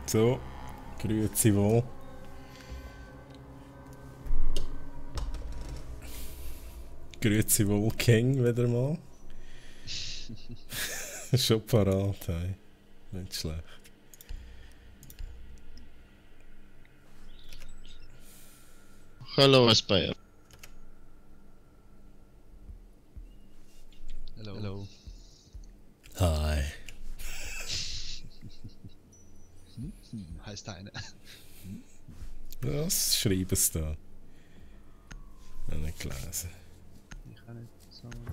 So, grüezi wohl. Grüezi wohl, King, wieder mal. Schon parat, hey. Nicht schlecht. Hello, Aspire. Hello. Hi. Heißt einer. Was schreiben sie da? Ich habe nicht gelesen. Ich kann nicht sagen,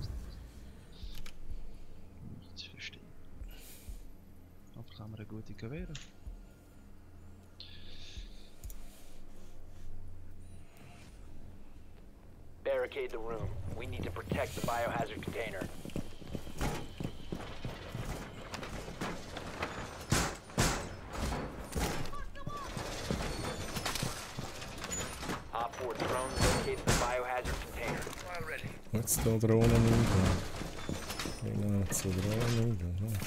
nicht zu verstehen. Aber kann man eine gute gewähren. Barricade the room. We need to protect the biohazard container. Op 4 drone located the biohazard container. Jetzt da Drohnen reingehen. Genau, zur Drohnen reingehen.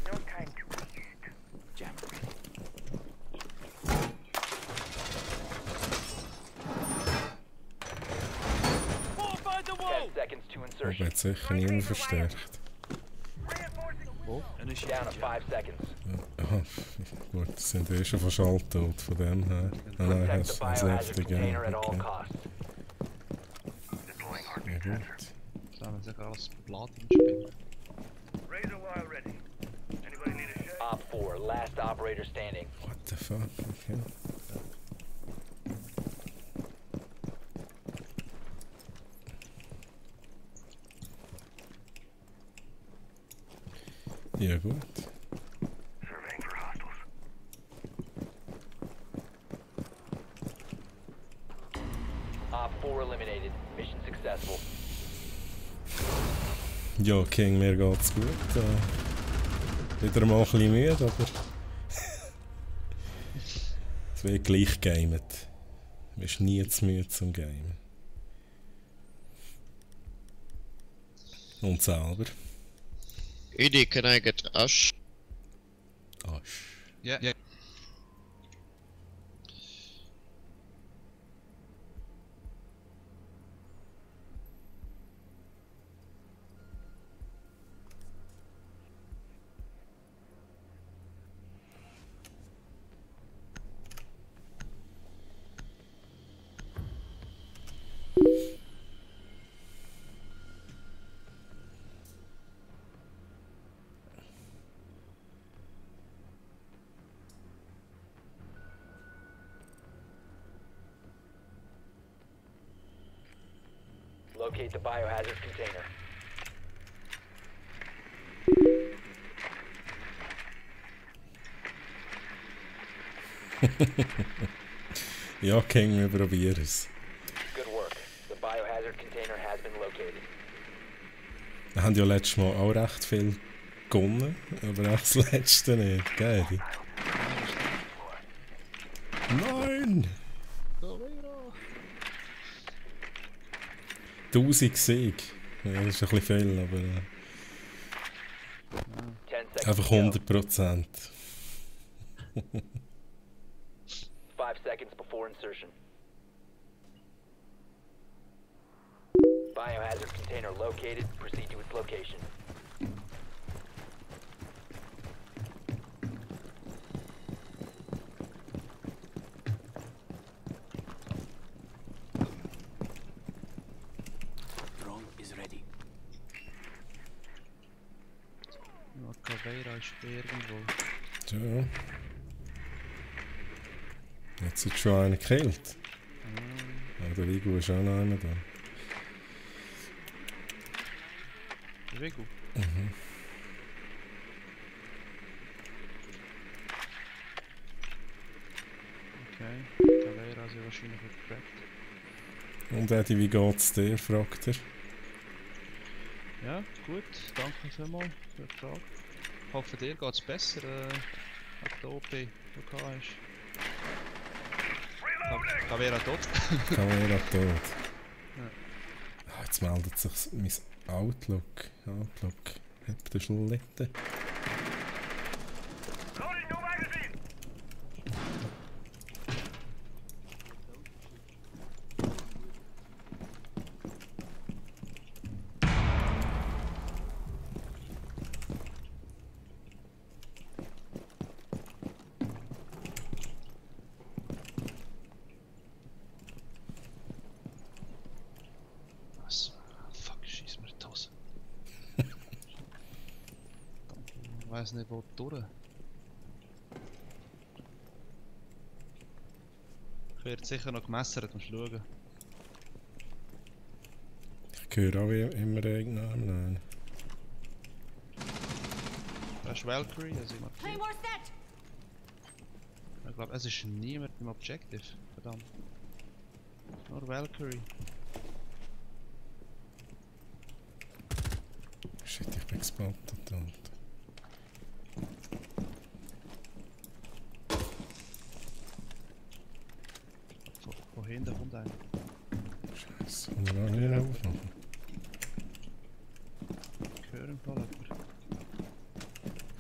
No time to waste. Jammer. 10 seconds to Aber insertion. hat sicher niemand verstärkt. Wo? Down to 5 seconds. Aha, gut, das sind eh schon fast alt tot, von dem her. Ah nein, Protect the das biohazard heftig, container ja. at all Okay. costs. Ja gut. Da haben wir sicher alles Platin gespielt. Op 4, last operator standing. What the fuck, okay. Ja gut. Op 4 eliminated. Mission successful. Ja, King, mir geht's gut. Wieder mal ein bisschen müde, aber es wird gleich gamet. Du bist nie zu müde zum Gamen. Und selber? Edie, can I get Ash? Asch. Ja, ja. Locate the biohazard container. Ja, King, wir probieren es. Good work. The biohazard container has been located. Wir haben ja letztes Mal auch recht viel gewonnen, aber auch das letzte nicht, gell? Nein! 1000 Sieg. Ja, das ist ein bisschen viel, aber 10 seconds. einfach to go. 100%. 5 seconds before insertion. Biohazard container located. Proceed to its location. Drone is ready. Ja, Caveira ist irgendwo. So. Jetzt ist schon einer gekillt. Aber der Vigo ist auch noch einer da. Bewegung. Okay. Caveira ist ja wahrscheinlich gecrackt. Und Eddie, wie geht's dir? Fragt er. Ja, gut. Danke vielmals für die Frage. Ich hoffe, dir geht es besser, als der OP, die du gehabt hast. Caveira tot. Kamera tot. Ja. Ah, jetzt meldet sich mein Outlook. Hab den Schlitten. Was? Fuck, schieß mir die Hose. Ich weiß nicht, wo durch. Ich werde sicher noch gemessert, musst du schauen. Ich höre auch immer irgendeinen Namen. Das ist Valkyrie, also ich markiere. Claymore set! Ich glaube, es ist niemand im Objective. Verdammt. Nur Valkyrie. Shit, ich bin gespottet. Und Von hinten kommt einer. Scheiße, kann ich noch nicht aufmachen. Ich höre im Fall jemanden.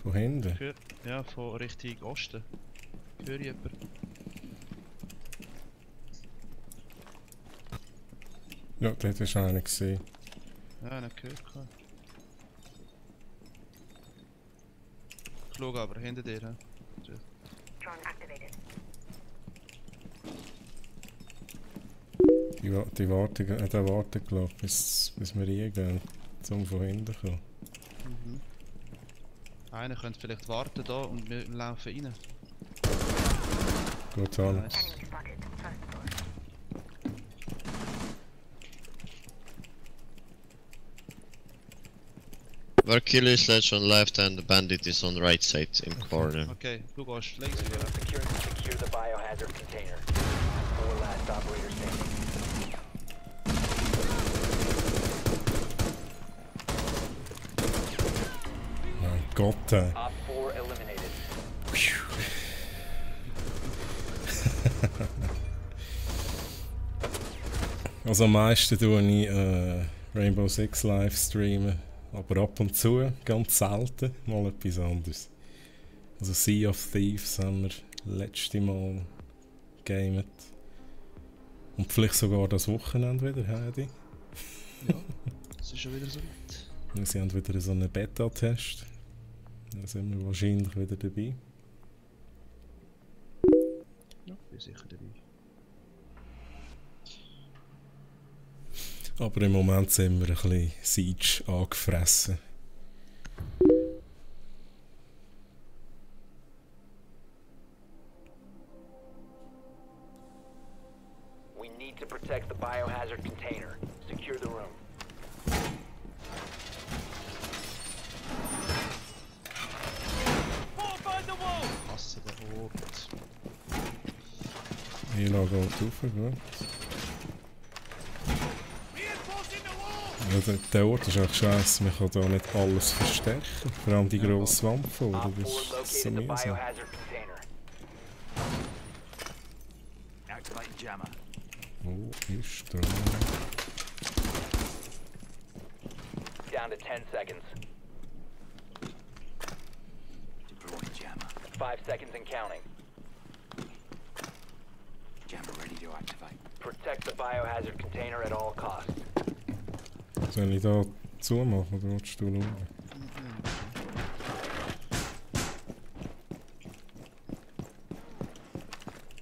Von hinten? Ich höre, ja, von Richtung Osten. Ich höre jemanden. Ja, dort war einer gesehen. Ja, einen gehört. Ich schaue aber hinter dir. He? Drone activated. Die warten, der wartet, glaube ich, bis wir reingehen, um von hinten zu kommen. Mhm. Einer könnte vielleicht warten da und wir laufen rein. Gut an. Nice. Enemy spotted. First floor. Valkyrie is ledge on left and the bandit is on right side in corner. Okay, du gehst links We wieder. must secure the biohazard container. 4 last operators standing. Mein Gott, ey. Op 4 eliminated. Also am meisten tue ich Rainbow Six live streamen, aber ab und zu, ganz selten, mal etwas anderes. Also Sea of Thieves haben wir letzte Mal gegamet. Und vielleicht sogar das Wochenende wieder, Heidi. Ja, es ist schon wieder so weit. Sie haben wieder so einen Beta-Test. Da sind wir wahrscheinlich wieder dabei. Ja, bin sicher dabei. Aber im Moment sind wir ein bisschen Siege angefressen. We need to protect the biohazard container. Secure the room. Ich hasse den Ort. Hela geht rauf, gut. Ja, der Ort ist echt scheiße, man kann da nicht alles verstärken. Vor allem die grosse Wand vor, Op 4 das ist so located the mühsam. biohazard container. Activating jammer. Wo ist der? Down to 10 seconds. Deploying jammer. 5 seconds and counting. Jammer ready to activate. Protect the biohazard container at all costs. Soll ich da zumachen oder willst du schauen?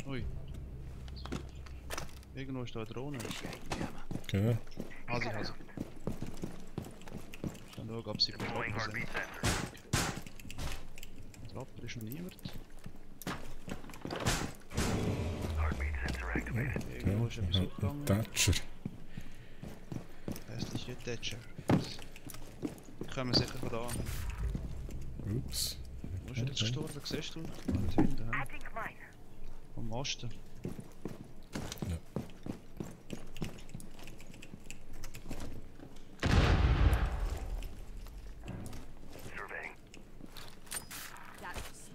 Ui. Irgendwo ist da eine Drohne. Initiating jammer. Okay. Hasi. Dann schauen, ob sie betroffen sind. Trapper ist noch niemand. Irgendwo ist etwas aufgegangen. Thatcher. Hässliche Thatcher. Die kommen sicher von da. Ups. Wo ist er jetzt gestorben? Siehst du? Dort hinten. He? Adding mine. Am Osten. Ja.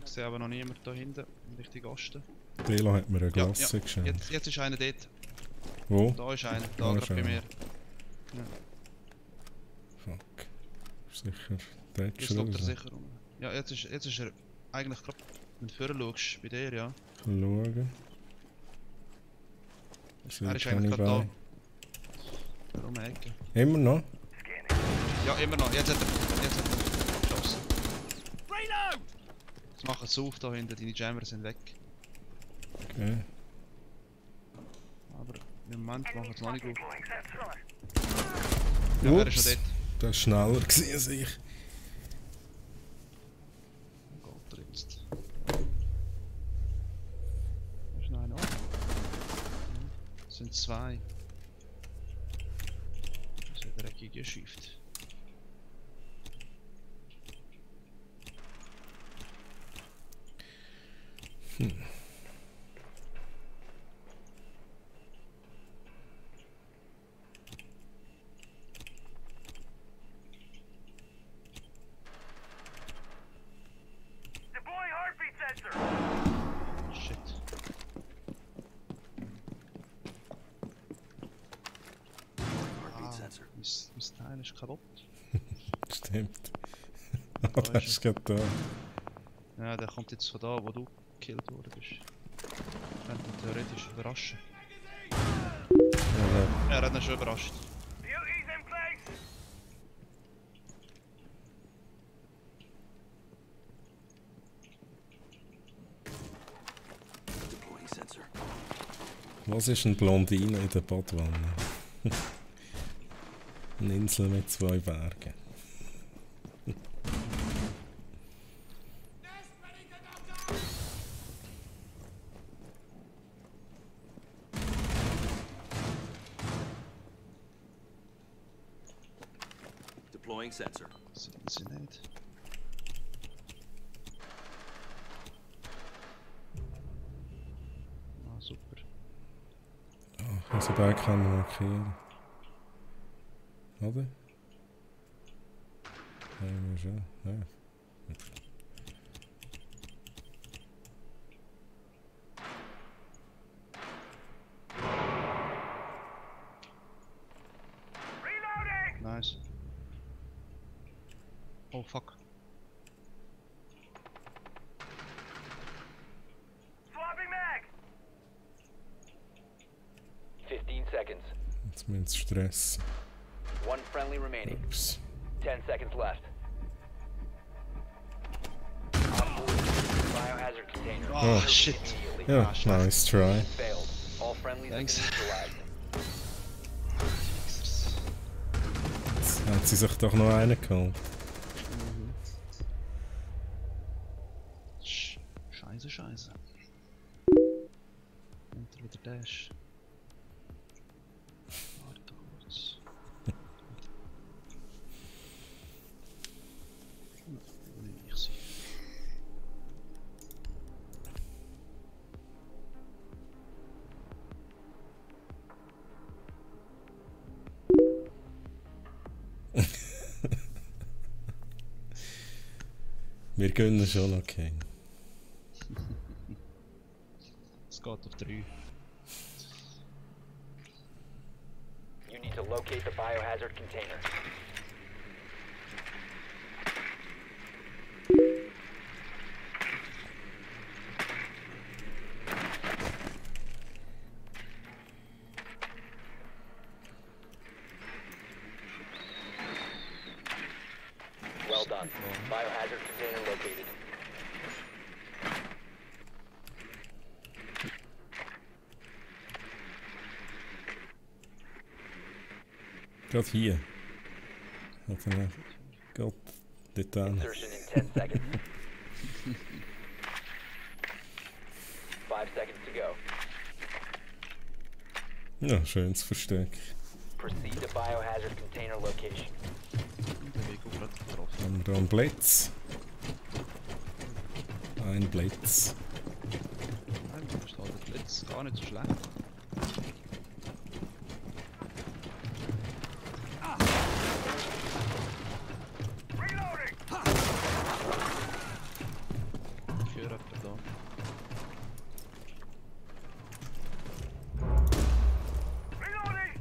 Ich sehe aber noch niemand da hinten, in Richtung Osten. Dela hat mir eine Glasse geschenkt. Jetzt ist einer dort. Wo? Da ist einer, Da da ist gerade bei einer. mir. Fuck. Sicher Dort Jetzt schaut er raus. sicher um. Ja, jetzt ist er eigentlich gerade, wenn du vorher schaust, bei dir, ja. Schauen. Er ist eigentlich gerade da. Warum Ecke? Immer noch? Ja, immer noch. Jetzt hat er geschossen. Jetzt mach es auf da hinten, deine Jammer sind weg. Okay. Aber im Moment machen sie noch nicht auf. Ja, er ist schon Ups, dort. das war schneller gewesen als ich. Geht er jetzt. Da ist noch einer. Es sind zwei. Das ist ein dreckiger Shift. Deploying heartbeat sensor. Shit. Heartbeat sensor. Mein Teil ist kaputt. Stimmt. Ah, das ist gerade da. Ja, der kommt jetzt von da, wo du gekillt worden bist. Könnte ihn theoretisch überraschen. Ja, Er hat ihn schon überrascht. Beauty's in place. Deploying sensor. was ist eine Blondine in der Badwanne? Eine Insel mit 2 Bergen. Deploying sensor. Sind sie nicht. Ah, super. Ah, unseren Berg kann man markieren. Oder? Haben wir schon. Ja. Reloading. Nice. Oh fuck. Swapping mag. 15 seconds. Jetzt müssen sie stressen. One friendly remaining. Ups. 10 seconds left. Op 4, biohazard container. Oh, shit. Immediately. Ja, Ah, schlecht. nice try. Failed. All friendlies have been Thanks. neutralized. Jetzt hat sie sich doch noch einen geholt. Scheiße, scheiße. Und wieder Dash. Warte kurz. Wo nehme ich sie? Wir gönnen schon okay. Es geht auf 3. You need to locate the biohazard container. Well done. Biohazard container located. Gerade hier. Hat er gerade dort an. Insertion in 10 seconds. 5 seconds to go. Ja, schönes Versteck. Proceed to biohazard container location. Den Weg auch gerade getroffen. Haben wir da einen Blitz? Ein Blitz. Nein, das ist halt der Blitz. Gar nicht so schlecht. Reloading. Ich höre jemanden da. Reloading.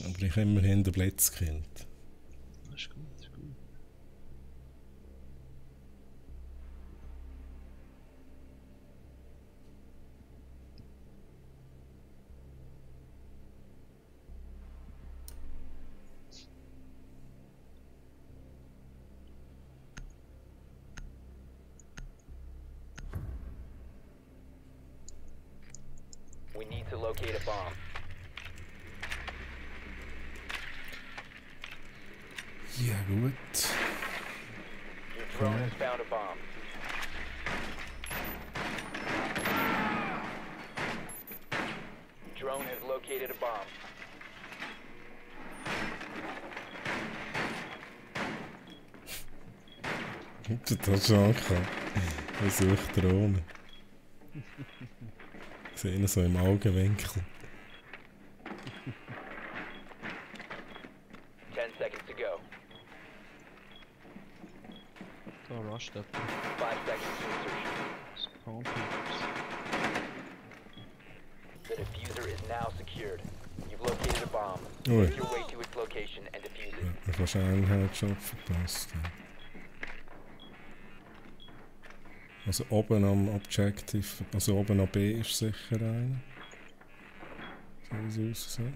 Aber ich habe immerhin den Blitz gekillt. Das ist gut, das ist gut. We need to locate a bomb. Ja, gut. Your drone has found a bomb. Drone has located a bomb. Das hast schon angekommen. Ich suche Drohne. Ich sehe ihn so im Augenwinkel. 10 seconds to go. Da rusht jemand. 5 seconds to insertion. Spawn Peepers. The diffuser is now secured. You've located a bomb. Ui. Make your way to its location and defuse it. Ja, wahrscheinlich einen Headshot verpasst. Ja. Also oben am Objective, also oben am B ist sicher einer. So wie es aussieht.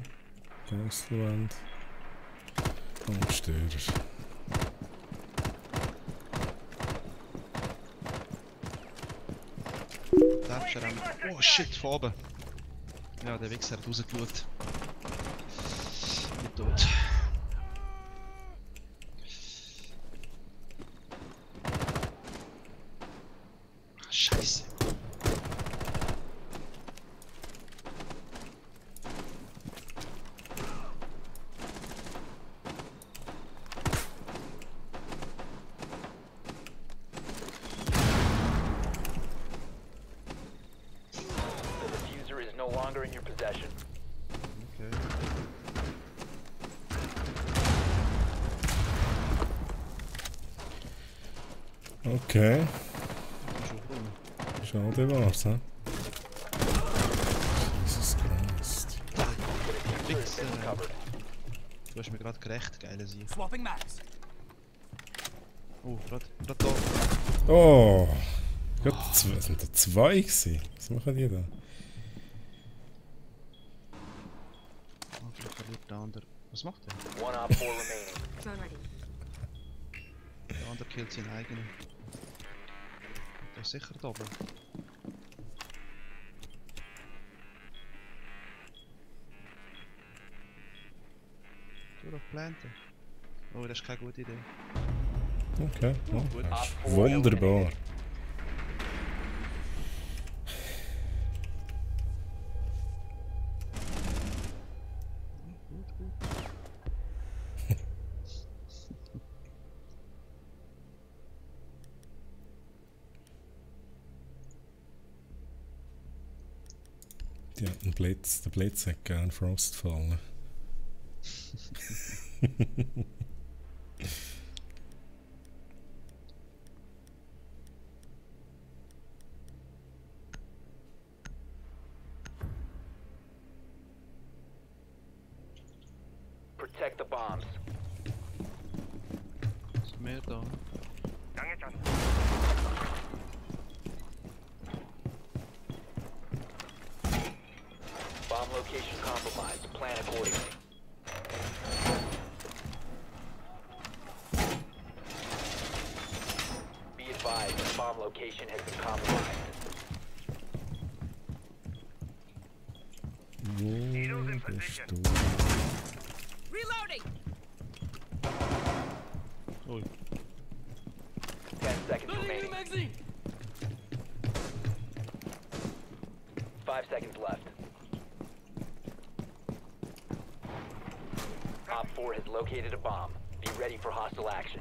Geisterwand. Und Störer. Da ist er am... Oh shit, von oben. Ja, der Wichser hat rausgeschaut. Nicht tot. Ah, Scheiße. The diffuser is no longer in your possession. Okay. Okay, Schon rum. schade war's, hä? Jesus Christ. The diffuser has been recovered. Du hast mir gerade gerecht, geile Sieg. Swapping maps. Oh, gerade da. Oh! Gerade sind da zwei gewesen. Was machen die da? Oh, vielleicht verliert der andere. Was macht der? One op 4 remaining. Drone ready. Der andere killt seinen eigenen. Der ist sicher da oben. Du doch planten. Oh, das ist keine gute Idee. Okay, ja, gut. das ist wunderbar. Gut, gut. Die hat einen Blitz. Der Blitz hat gern Frostfallen. Protect the bombs. Ist mehr da? Bomb location compromised. Plan accordingly. Be advised, the bomb location has been compromised. Wo bist du? Reloading! Ui. 10 seconds remaining. 5 seconds left. Op 4 has located a bomb. Be ready for hostile action.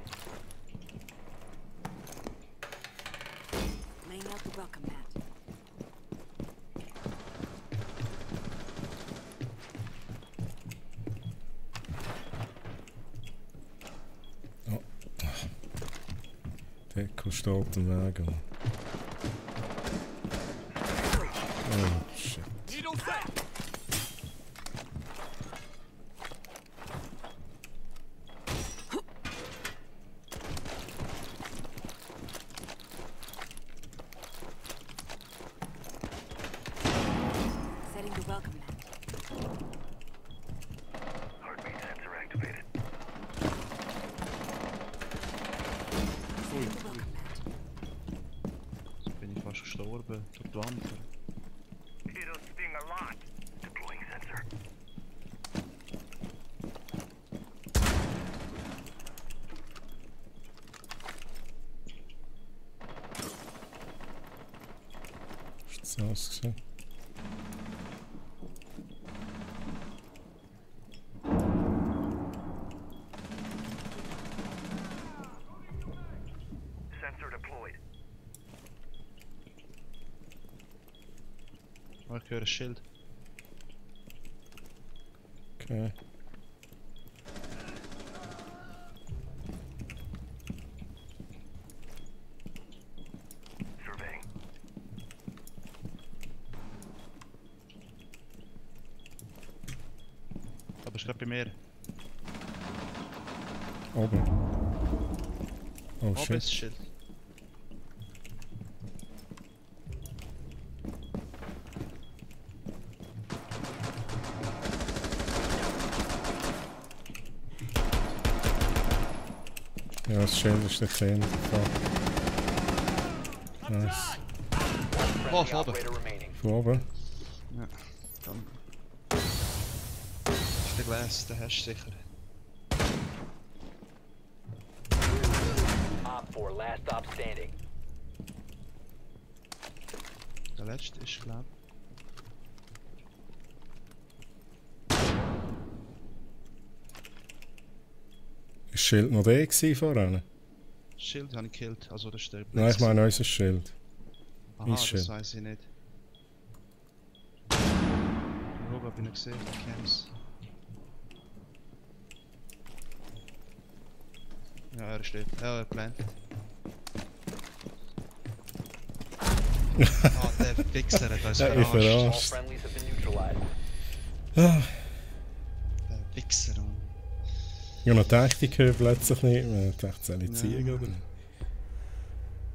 Laying out the welcome mat. Deko steht am Weg. Oh shit. welcome, Matt. Heartbeat sensor activated. You're welcome, Matt. Jetzt bin ich fast gestorben durch die Wand. It'll sting a lot. Deploying sensor. Ist das ausgesehen? Sensor deployed. Oh, ich höre ein Schild. Okay. Surveying. Aber ist gerade bei mir. Oben. Oh Oben ist das shit. Schild. Ja, das Schild ist der 10. Nice. Oh, Friendly von oben. operator remaining. Von oben. Ja, dann. Ist der Glas, den hast du sicher. Op 4, last stop standing. Der letzte ist, glaube ich. Ist das Schild noch der gewesen vorhin? Das Schild habe ich gekillt, also das ist der Nein, ich meine unser Schild. Aha, mein das Schild. weiß ich nicht. Schau, ob ich ihn gesehen habe, ich kenn's. Ja, er steht. Ja, er plantet. Ah, der Wichser hat uns Ja, ich verarscht. All verarscht. friendlies have been neutralized. Ah, Der Wichser. Mann. ich habe noch gedacht, ich höre plötzlich nicht mehr. Ich dachte, soll ich ziehen oder nicht?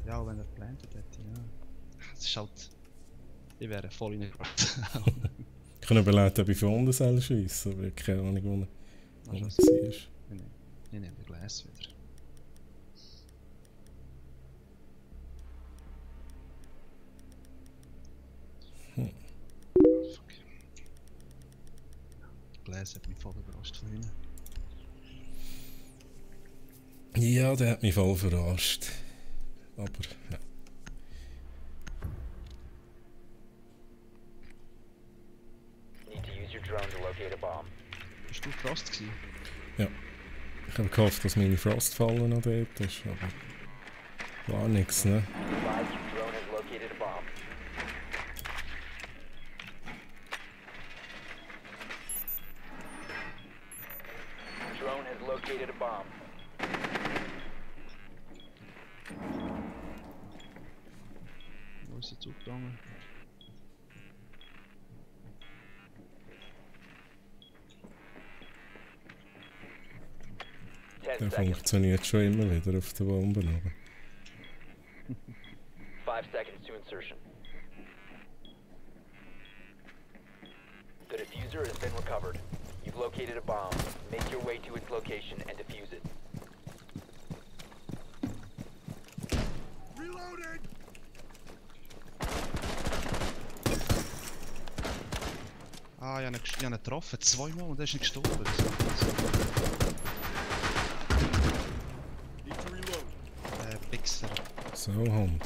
Ja, wenn er plantet hätte, ja. Das ist halt... Ich wäre voll reingebracht. Ich kann überlegen, ob ich von unten soll schiessen, aber ich habe keine Ahnung, wo er Also, war. ich nehme den Glas wieder. Fuck. Glas hat mich voll überrascht von innen. Ja, der hat mich voll verarscht. Aber, ja. Need to use your drone to locate a bomb. Bist du Frost gewesen? Ich habe gehofft, dass meine Frostfalle noch dort ist, aber... War nix, ne? Advise your drone has located a bomb. Drone has located a bomb. Wo ist jetzt aufgegangen? Ten Der seconds. funktioniert schon immer wieder auf der Bombe oben. 5 seconds to insertion. The diffuser has been recovered. You've located a bomb. Make your way to its location and defuse it. Ah, ich habe ihn getroffen, zweimal und er ist nicht gestorben. Wichser. So, Hund.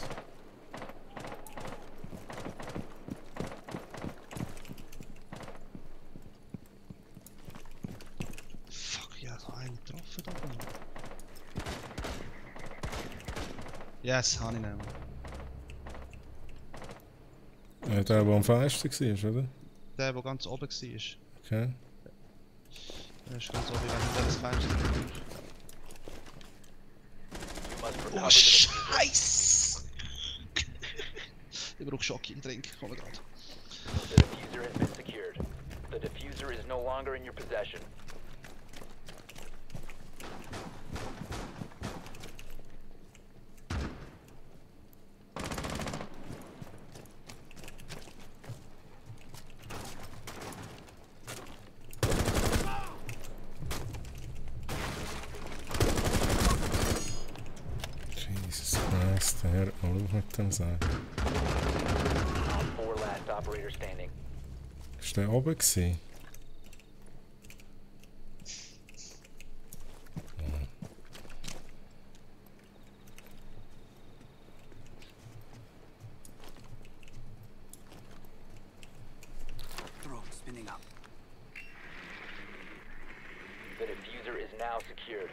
Fuck, ich habe einen getroffen da oben. Yes, habe ich nicht. Der, der am feisten war, oder? Der ganz oben war. Okay. Der ist ganz oben, wenn ich das Fenster ist. You must recover Oh, the diffuser. Scheiße! Ich brauche Schock im Trink, komm grad. The diffuser has been secured. The diffuser is no longer in your possession. mit dem sagen. Op 4 last operator standing. Ist der oben gewesen? Drone spinning up. The diffuser is now secured.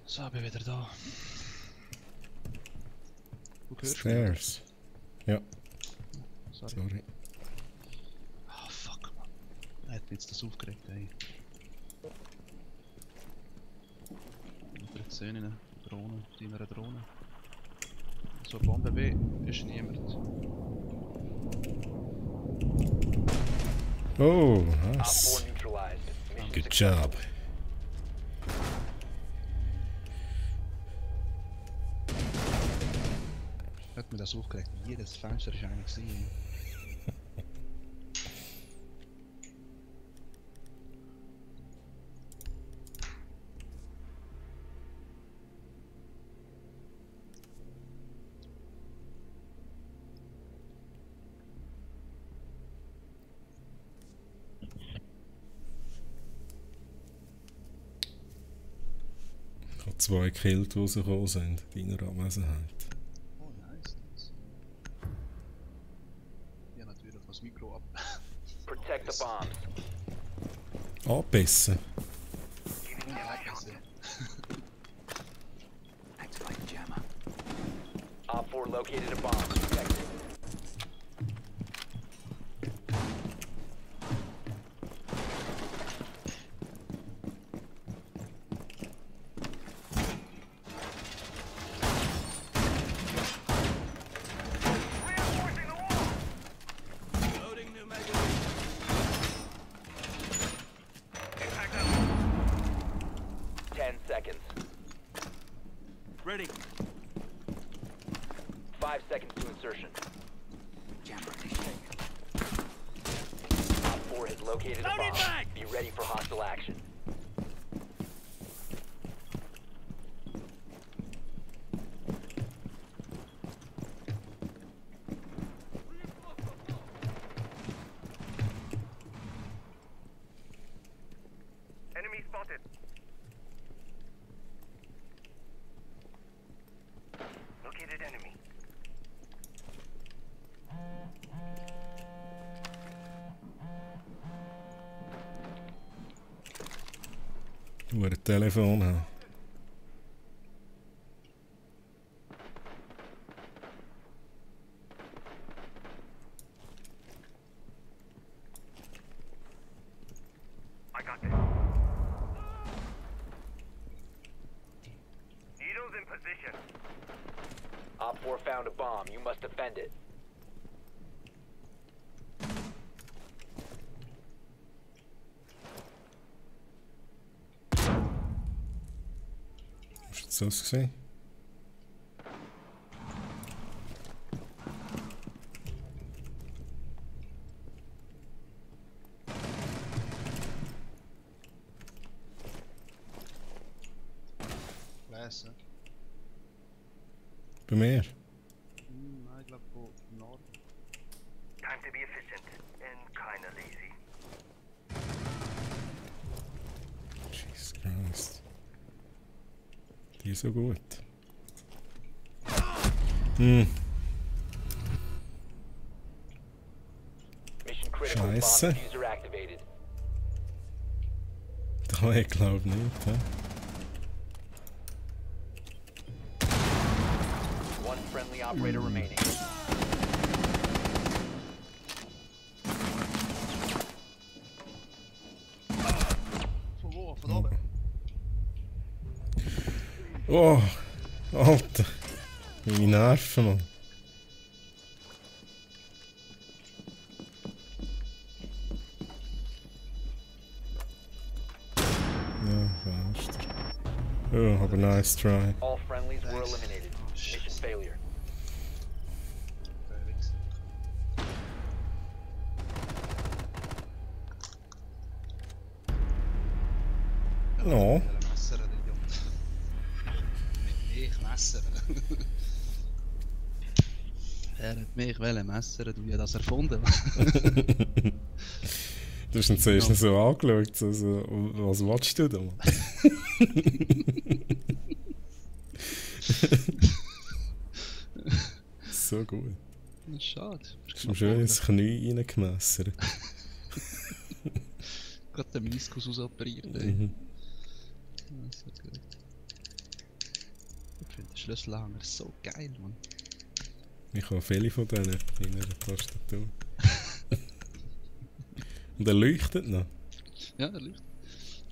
So, bin wieder da. Du hörst mich? Stairs. Ja, Sorry. sorry. Ah, fuck, man. Er hat jetzt das aufgeregt, ey. Mit der Szene, Drohne, deiner Drohne. So, Bombe B ist niemand. Oh, Op 4 nice. neutralized. Mission Good successful. job. Hat mir das aufgeregt. Jedes Fenster ist einer gewesen. Ich habe 2 Kills, die rausgekommen sind, in deiner Abwesenheit. Oh, nice, nice. Ja, natürlich das Mikro ab. Protect the bombs. Anbissen. Activate jammer. Op 4 located a bomb. Protect it. Loading new magazine. 10 seconds. Ready. 5 seconds to insertion. Jammer initiated. Op 4 has located a Loading bomb. back! Be ready for hostile action. Enemy spotted. Located enemy. Du musst ein Telefon haben. I got this. Needles in position. Op 4 found a bomb. You must defend it. Hast du das gesehen? Lesen. Bei mir? Nein, ich glaube von Norden. Time to be efficient and kinda lazy. Jesus Christ. Die ist so gut. Hm, Mission critical. Bomb Scheiße. diffuser activated. da ich glaube nicht. He? One friendly operator remaining. Von wo? Von oben? Oh, Alter. Meine Nerven, Mann. Ja, Fenster. Oh, aber nice try. All friendlies were eliminated. Mission failure. Ja. Messer, der Idiot. Mich messern. Er hat mich messern, du hast das erfunden. Du hast ihn zuerst noch so angeschaut, also, was willst du da, Mann? So gut. Schade. Du hast ihm schön ins Knie reingemessert. Gerade den Meniskus ausoperiert. Ey. Mhm. Ja, so gut. Ich finde den Schlüsselanhänger so geil, Mann. Ich habe viele von denen in einer Tastatur. Und er leuchtet noch. Ja, er leuchtet.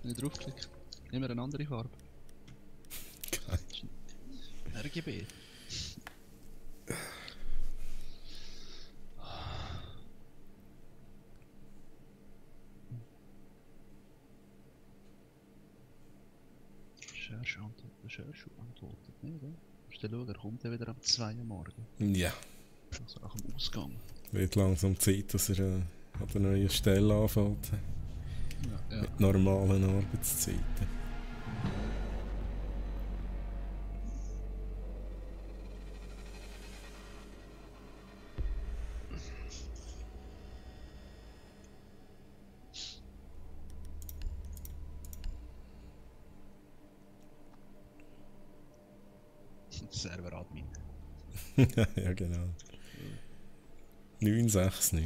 Wenn ich draufklicke, immer eine andere Farbe. Geil. RGB. Schersch antwortet nicht, oder? Musst du schauen, er kommt ja wieder am 2 Uhr morgen. Ja. Also nach dem Ausgang. Wird langsam Zeit, dass er an der neuen Stelle anfängt. Ja, ja. Mit normalen Arbeitszeiten. Server-Admin. Ja, genau. 969.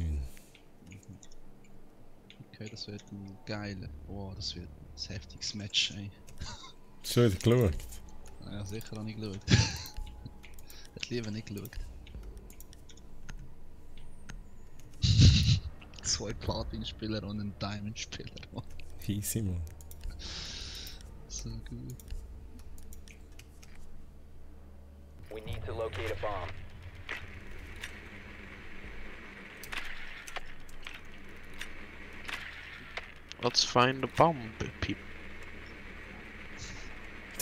Okay, das wird ein geiler. Oh, das wird ein heftiges Match, ey. Schon wieder geschaut. Ja, sicher habe ich geschaut. Hätte lieber nicht geschaut. 2 Platin-Spieler und ein Diamond-Spieler. Easy, Mann. So gut. We need to locate a bomb. Let's find a bomb, people.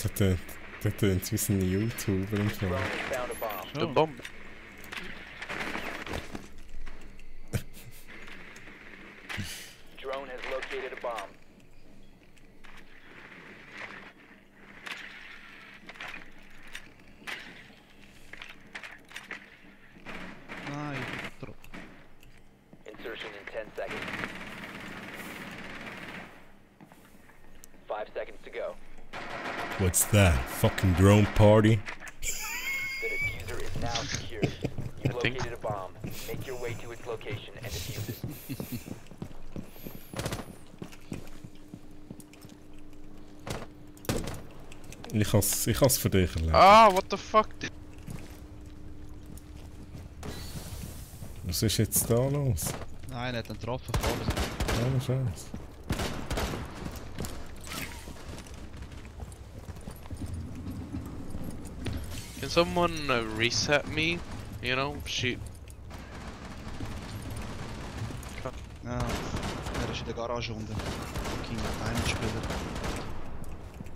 Das tönt wie ein YouTuber im Fall. Drone has found a bomb. The bomb. Drone has located a bomb. Nein, Drop. Insertion in 10 seconds. 5 seconds to go. What's that? Fucking drone party? The diffuser is now secured. You've I think- located a bomb. Make your way to its location and defuse it. Ich has für dich erlebt. Ah, what the fuck? Was ist jetzt da los? Nein, er hat einen getroffen vorne. Ohne Scheiß. Can someone reset me? You know, shoot. Ja, er ist in der Garage unten. King Diamond-Spieler.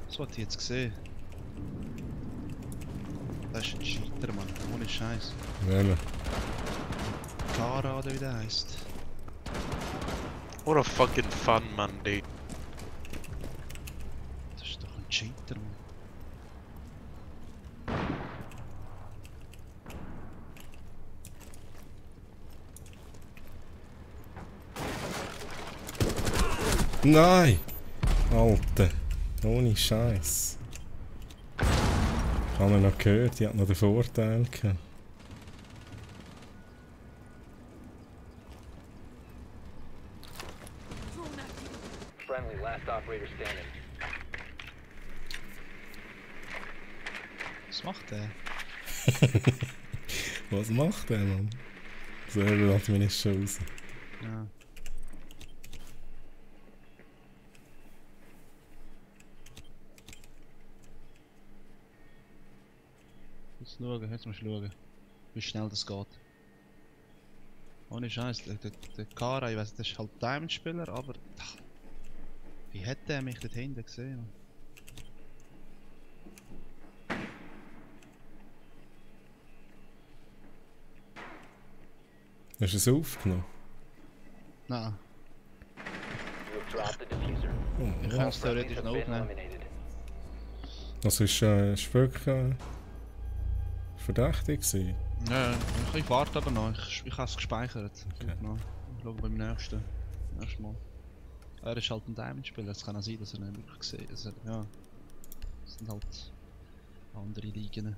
So hat ich jetzt gesehen. Das ist ein Cheater, Mann. Ohne Scheiß. Welcher? Kara oder wie der heisst. What a fucking fun Monday. Das ist doch ein Cheater, Mann. Nein! Alter. Ohne Scheiß. Ich habe noch gehört, die hat noch den Vorteil gehabt. Drone active. Friendly, last operator standing. Was macht der? Was macht der, Mann? So, er lässt mich nicht schon raus. Ja. Jetzt musst du schauen, wie schnell das geht. Ohne Scheiß, der Kara, ich weiss, das ist halt Diamond-Spieler, aber wie hat der mich dort hinten gesehen? Hast du es aufgenommen? Nein, You have dropped the diffuser. Ich Ja. kann es Friendlies theoretisch have noch been aufnehmen. eliminated. Das ist wirklich verdächtig gewesen. Ja, ich warte aber noch. Ich habe es gespeichert. Okay. Noch. Ich schaue beim nächsten Mal. Er ist halt ein Diamond-Spieler. Es kann auch sein, dass er nicht wirklich gesehen hat. Also, ja. Das sind halt andere Ligen.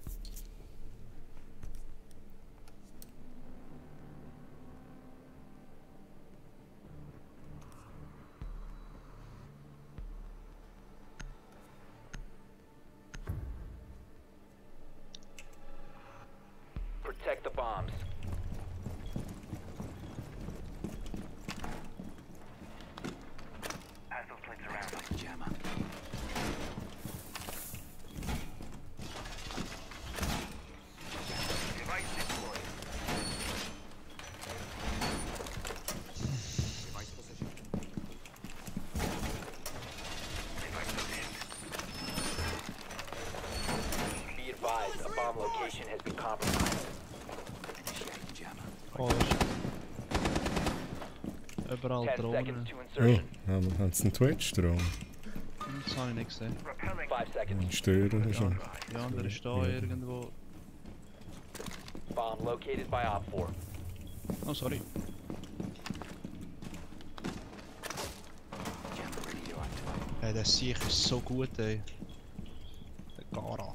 Protect the bombs. Pass those plates around. Like jammer. Device deployed. Device position. Device positioned. Be advised, a bomb location has been compromised. Initiating jammer. Oh, überall 10 Drohnen. seconds to Oh, insertion. haben sie einen Twitch dran? Das habe ich nicht gesehen. Repelling. 5 seconds. Ein Störer ist er. Die andere ist da irgendwo. Bomb located by Op 4. Oh, sorry. Jammer ready to activate. Hey, der Sieg ist so gut, ey. Der Gara.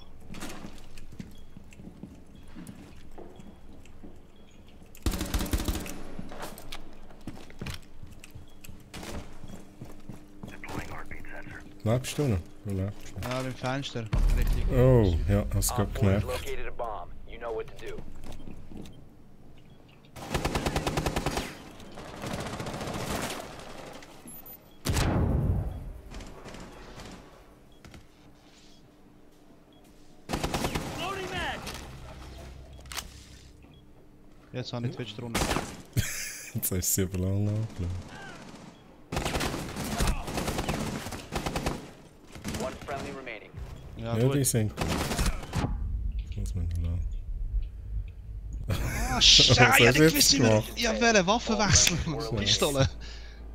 Deploying heartbeat sensor. Lebst du noch? Du lebst noch. Ja, beim Fenster. Richtig. Oh, ja, hast du Op gerade 4 has gemerkt. located a bomb. You know what to do. Jetzt habe ich Twitch drunter. Jetzt hast du sie aber lange angeschaut. One friendly remaining. Ja, Ja, die gut. sind gut. Muss man noch lassen. Ah, Was Scheiße, hast du ich jetzt wusste gemacht? nicht. Ich wollte Waffen wechseln. So. Pistole.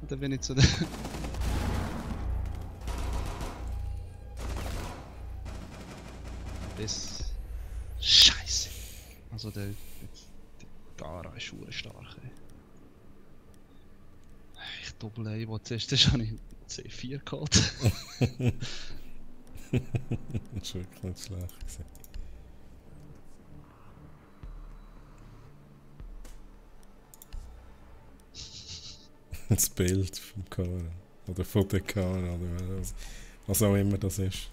Und dann bin ich zu der. Das. Scheiße. Also der Gara ist schon stark. Ey. Ich doppel ein, wo zuerst ist, habe ich C4 geholt. Das ist wirklich nicht schlecht gewesen. Das Bild vom Kamera. Oder von der Kamera. Oder was auch immer das ist.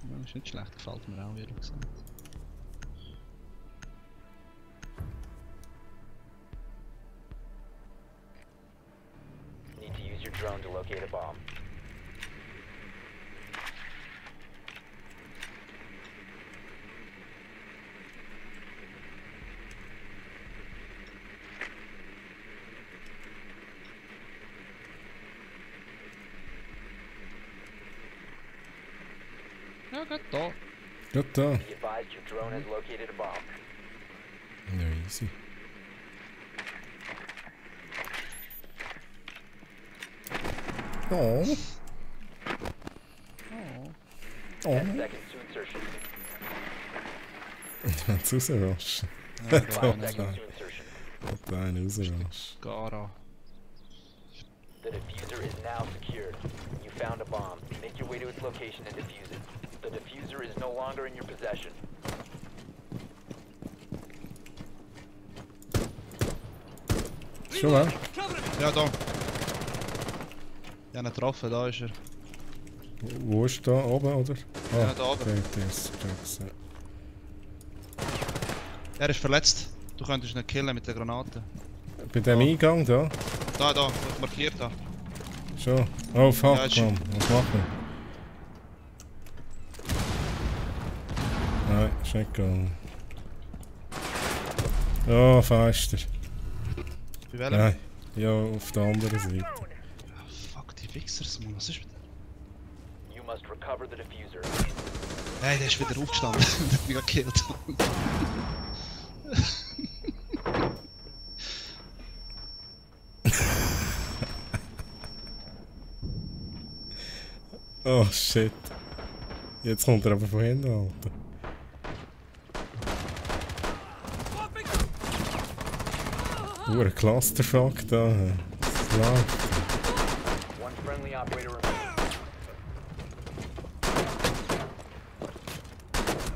Ja, ist nicht schlecht, gefällt mir auch, ehrlich gesagt. Need to use your drone to locate a bomb. Ja, geht da. Gut da. Be advised your drone has located a bomb. Ja, easy. Oh. Oh. 10 seconds to insertion. Jetzt rausraschen. Ja, 5 da seconds nicht. to insertion. Hat da einen rausraschen. Gara. The diffuser is now secured. You found a bomb. Make your way to its location and defuse it. The diffuser is no longer in your possession. Schon mal? Ja, da. Ja, nicht getroffen, da ist er. Wo ist da oben, oder? Ah, Ja, da oben. okay, der ist ja. Er ist verletzt. Du könntest ihn killen mit der Granate. Bei dem Eingang da? Da, ich markiert da. Schon. Oh fuck, Ja, ist- Mann. Was machen wir? Nein, ist nicht gegangen. Oh, fester. Bei welchem? Nein. Ja, auf der anderen Seite. Ah, fuck, die Wichsers, Mann. Was ist mit You must recover the diffuser. Hey, der ist wieder aufgestanden. Der hat mich gekillt. Oh shit. Jetzt kommt er aber von hinten, Alter. Ein Clusterfuck da. Das läuft. One friendly operator remaining.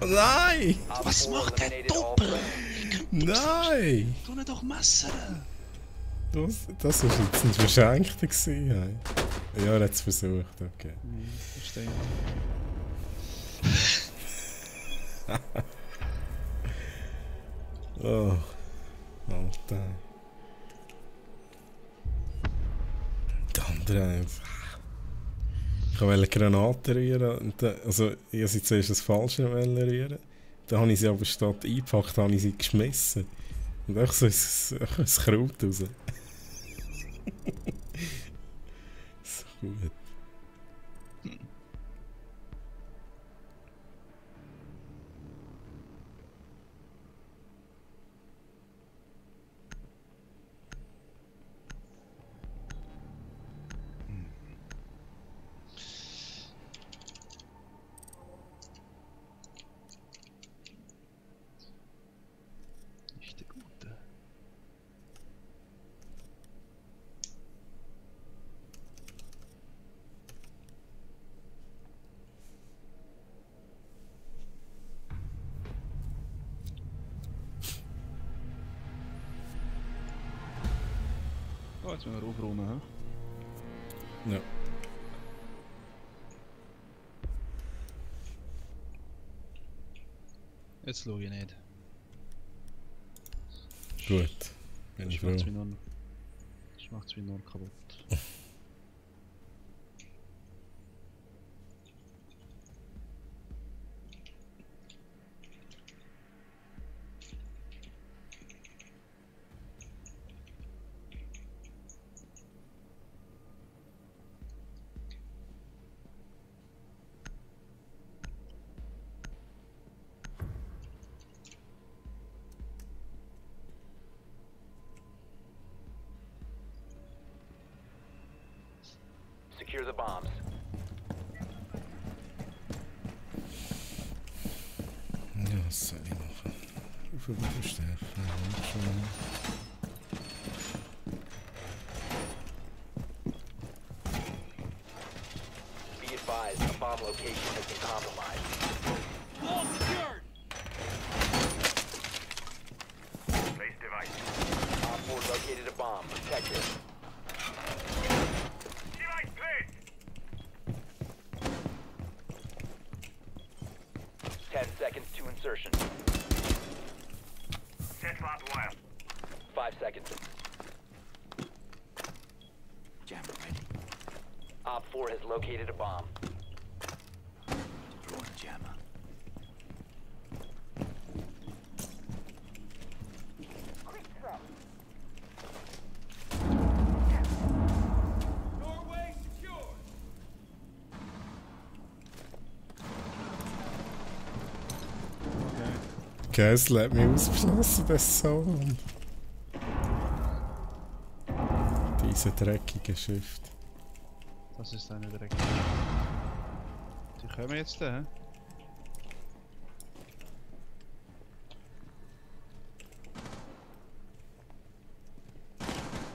Oh nein! Op Was 4 macht der eliminated all Doppel? friendlies. Nein! Tu ihn doch messern! Das war jetzt ein Verschenkter gewesen. Hey. Ja, er hat es versucht, okay. Verstehe. Oh, Alter. Die andere. Ich wollte Granaten rühren. Und dann, also, ich wollte sie zuerst das Falsche rühren. Dann habe ich sie aber statt eingepackt, habe ich sie geschmissen. Und einfach so ein Kraut raus. So gut. Nicht der Gute. Oh, jetzt müssen wir aufräumen, hä? Ja. Jetzt schaue ich nicht. Gut. Bin ich Das macht's froh. mich nur, das macht's mich nur kaputt. Secure the bombs. Ja, was soll ich machen? Wie viel Stärke? Be advised, a bomb location has been compromised. Place device. Op 4 located a bomb. Protect it. Device placed. 10 seconds to insertion. Set barbed wire. 5 seconds. Jammer ready. Op 4 has located a bomb. Deploying jammer. Guys, let me ausschlossen, das Sound. Diese dreckige Schrift. Das ist eine direkt. Die kommen jetzt da, hä?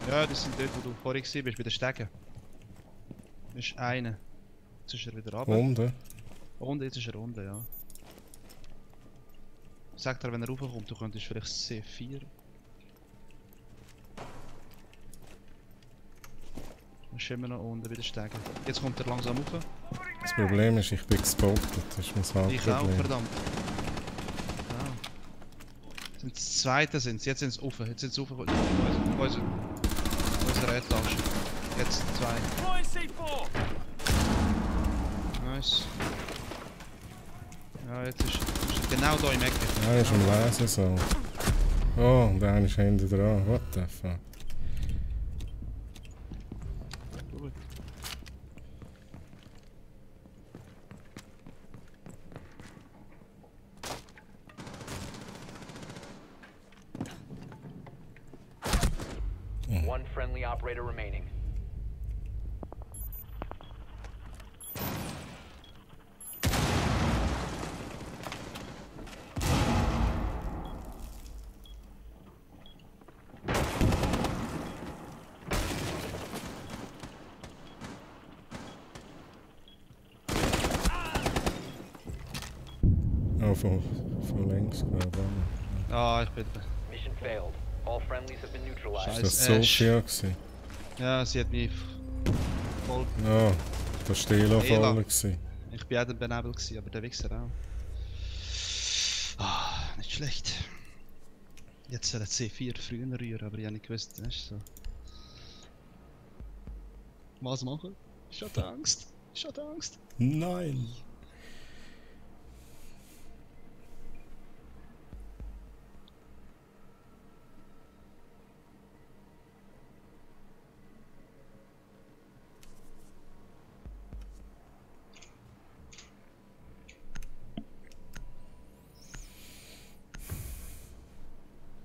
Ja, das sind dort, wo du vorhin gewesen bist, bei den Stegen. Das ist einer. Jetzt ist er wieder runter. Unten? Und jetzt ist er unten, ja. Sag dir, wenn er raufkommt, du könntest vielleicht C4. Dann ist immer noch unten bei den Stegen. Jetzt kommt er langsam rauf. Das Problem ist, ich bin gespottet. Das ist mein Ich auch, Hauptproblem. verdammt. Ah. Sind das zweite sind's. Jetzt sind sie rauf. Jetzt sind sie rauf. Unsere Etage. Jetzt zwei. Nice. Ja, jetzt ist er genau da im Ecke. Ja, er ist am Lesen so. Oh, und einer ist hinten dran. What the fuck? Gut. One friendly operator remaining. Oh, von längs, glaube ich. Ah, ich bin... Mission failed. All friendlies have been neutralized. Ist das Scheiße, Sophia gewesen? Ja, sie hat mich voll... Ja, das Stelo Ela. voll gewesen. Ich bin auch der benebelt gewesen, aber der Wichser auch. Ah, nicht schlecht. Jetzt soll er C4 früher rühren, aber ich habe nicht gewusst, das ist so. Was machen? Ich hatte Angst. Ich hatte Angst. Nein!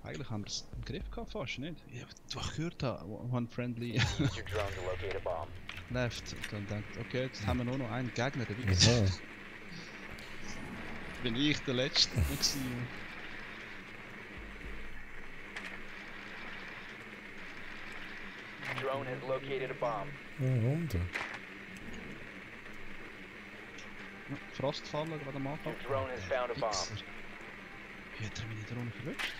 Eigentlich haben wir es im Griff gehabt, fast nicht. Ich hab gehört, one friendly Use your drone to locate a bomb. left. Und dann denkt, okay, jetzt haben wir nur noch einen Gegner, der Wichser. Aha. Bin ich der Letzte gewesen. Drone has located a bomb. Ja, Wunder. Ja, Frostfallen gerade am Anfang. Your drone has found a bomb. Wichser. Wie hat er meine Drohne verrutscht?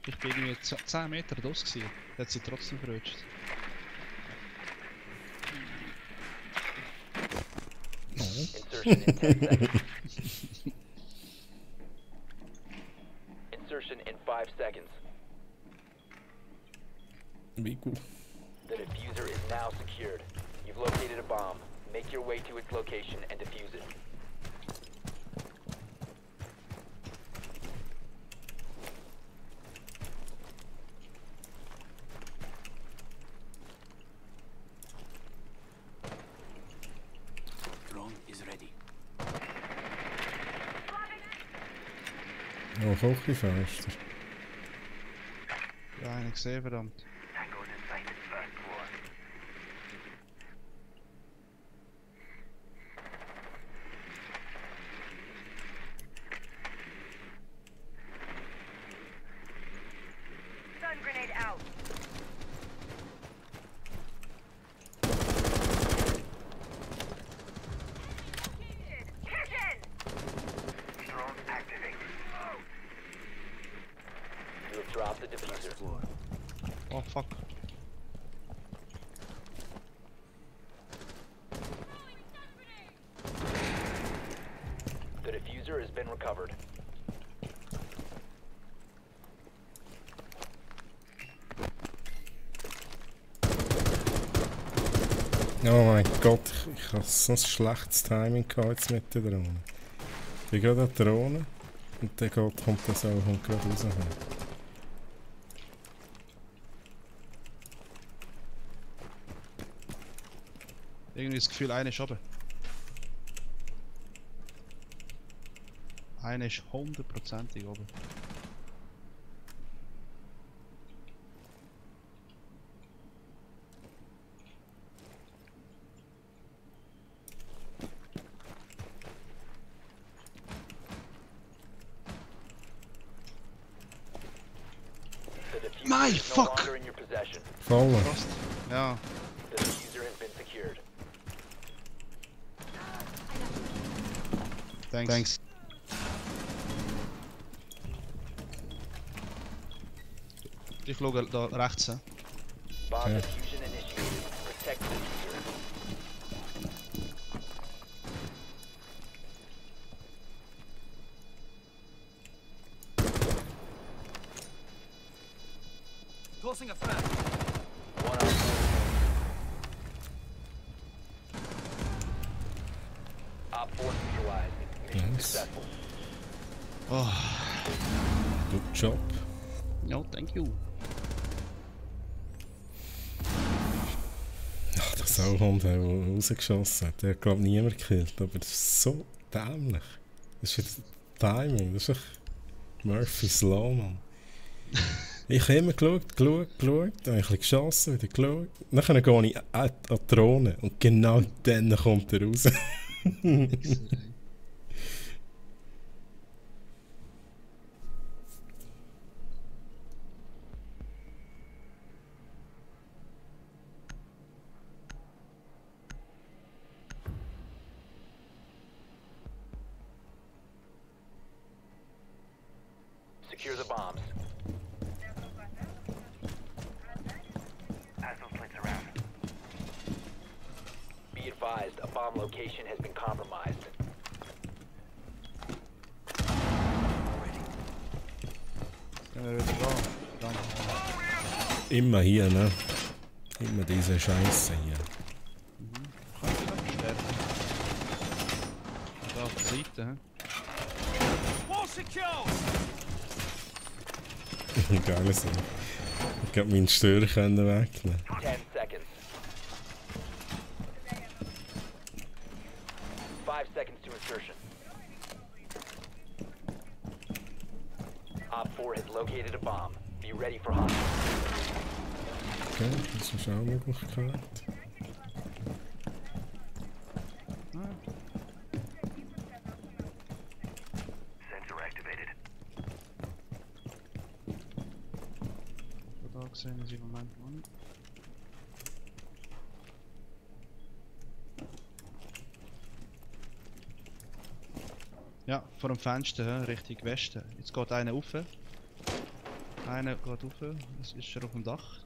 Ich bin irgendwie 10 Meter draus gewesen. Der hat sie trotzdem verrutscht. Insertion in 10 seconds. Insertion in 5 seconds. Wie gut. The diffuser is now secured. You've located a bomb. Make your way to its location and defuse it. Drone is ready. Ja, Küchenfenster. Ja, einen gesehen, verdammt. Tango's in sight, first floor. Stun grenade out. Kitchen! Drone activated. You have dropped the diffuser. First floor. Oh fuck. The diffuser has been recovered. Oh mein Gott, ich habe so ein schlechtes Timing gehabt jetzt mit der Drohne. Ich bin gerade an der Drohne und dann kommt das auch und gerade raus. Irgendwie das Gefühl, einer ist oben. Einer ist 100%ig oben. The diffuser My is no fuck! longer in your possession. Fallen. Frost. Ja. The diffuser has been secured. Thanks. Ich schaue da rechts. He. Bomb Okay. diffusion initiated. Protect the diffuser. Tossing a frag. One on four. Op 4 neutralized. Mission Nice. successful. Oh. Good job. No, thank you. Ach, der Sauhund, der rausgeschossen hat, der hat glaube ich niemand gekillt, aber das ist so dämlich. Das ist wieder Timing, das ist echt Murphy's Law, Mann. Ich habe immer geschaut, dann habe ich ein bisschen geschossen, wieder geschaut. Dann gehe ich an die Drohne und genau dann kommt er raus. Secure the bombs. Pass those plates around. Be advised, a bomb location has been compromised. Gehen wir wieder da. Dann. Immer hier, ne? Immer diese Scheiße hier. Kann ich wieder verstärken. Da auf der Seite, hä? Wall secure! Geil so. Ich glaub, meinen Störer können wegnehmen. 10 seconds. 5 seconds to insertion. Op 4 has located a bomb. Be ready for hostile. Okay, das ist auch eine Möglichkeit. Sensor activated. Da gesehen ist im Moment noch nicht. Ja, vor dem Fenster, hä, Richtung Westen. Jetzt geht einer rauf. Einer geht rauf. Jetzt ist er auf dem Dach.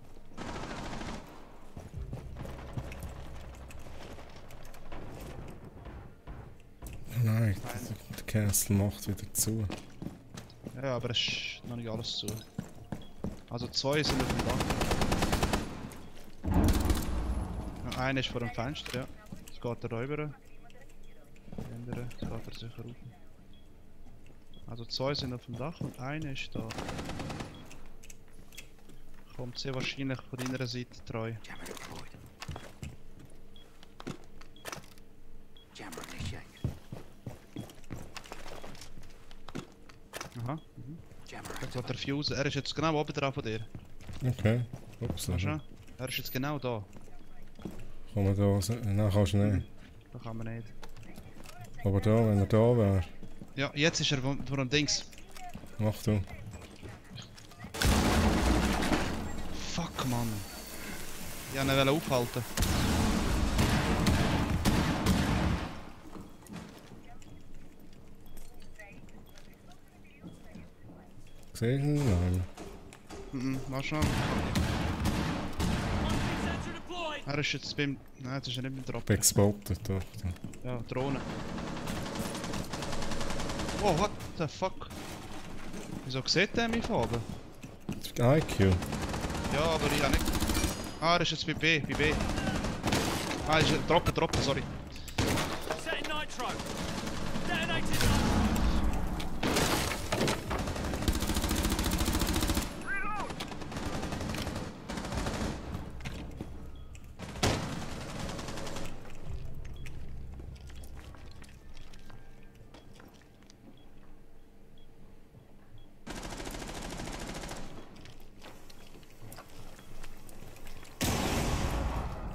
Nein, der Castle macht wieder zu. Ja, aber es ist noch nicht alles zu. Also 2 sind auf dem Dach. Ja, einer ist vor dem Fenster, ja. Jetzt geht er rüber. Der andere, jetzt geht er sicher rauf. Also 2 sind auf dem Dach und einer ist da. Kommt sehr wahrscheinlich von deiner Seite treu. Jammer deployed. Jammer initiated. Aha. Jammer Da geht der Fuse. Er ist jetzt genau oben dran von dir. Okay. Ups, Weißt du? Er ist jetzt genau da. Kann man da... Nein, kannst du nicht. Da kann man nicht. Aber da, wenn er da wäre. Ja, jetzt ist er vor dem Dings. Mach du. Fuck, Mann. Ich wollte ihn aufhalten. Siehst du ihn? Nein. Mal schauen. Sensor deployed! Er ist jetzt beim... Nein, jetzt ist er nicht beim Drop. Bin gespottet, doch. Ja, Drohne. Oh, what the fuck? Wieso sieht der mich von oben? IQ. Ja, aber ich habe nicht... Ah, er ist jetzt bei B, bei B. Ah, ist droppen, sorry. Setting nitro! Detonated!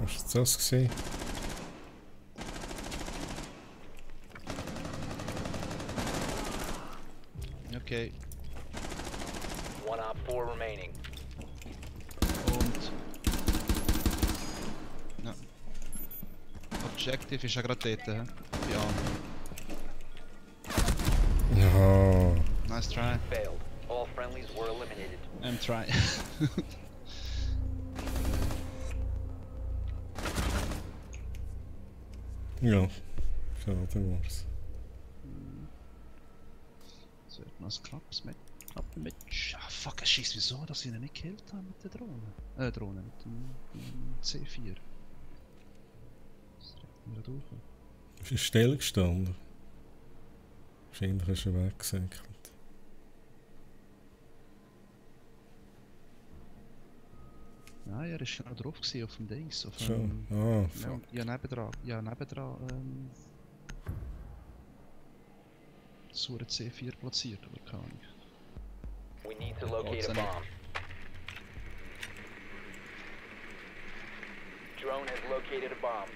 Was war das gewesen? Okay. One Op 4 remaining. Und... Ja. Objective ist ja gerade dort, hä? Ja. Ja. Nice try. Failed. All friendlies were eliminated. I'm try. Ja. Schade war's. Das wird noch ein Klappen-Match. Ah fuck, es schießt wieso, dass ich ihn nicht gekillt habe mit der Drohne. Drohne, mit dem C4. Das trägt mir durch. Ist er still gestanden? Wahrscheinlich ist er weggesäckelt. Nein, er war genau drauf gewesen, auf dem Dings. Auf Schon? dem... Ah, fuck. Ja, nebendran. Ja, nebendran. So ein C4 platziert, aber keine Ahnung. We need to locate a Awesome. bomb. Drone has located a bomb.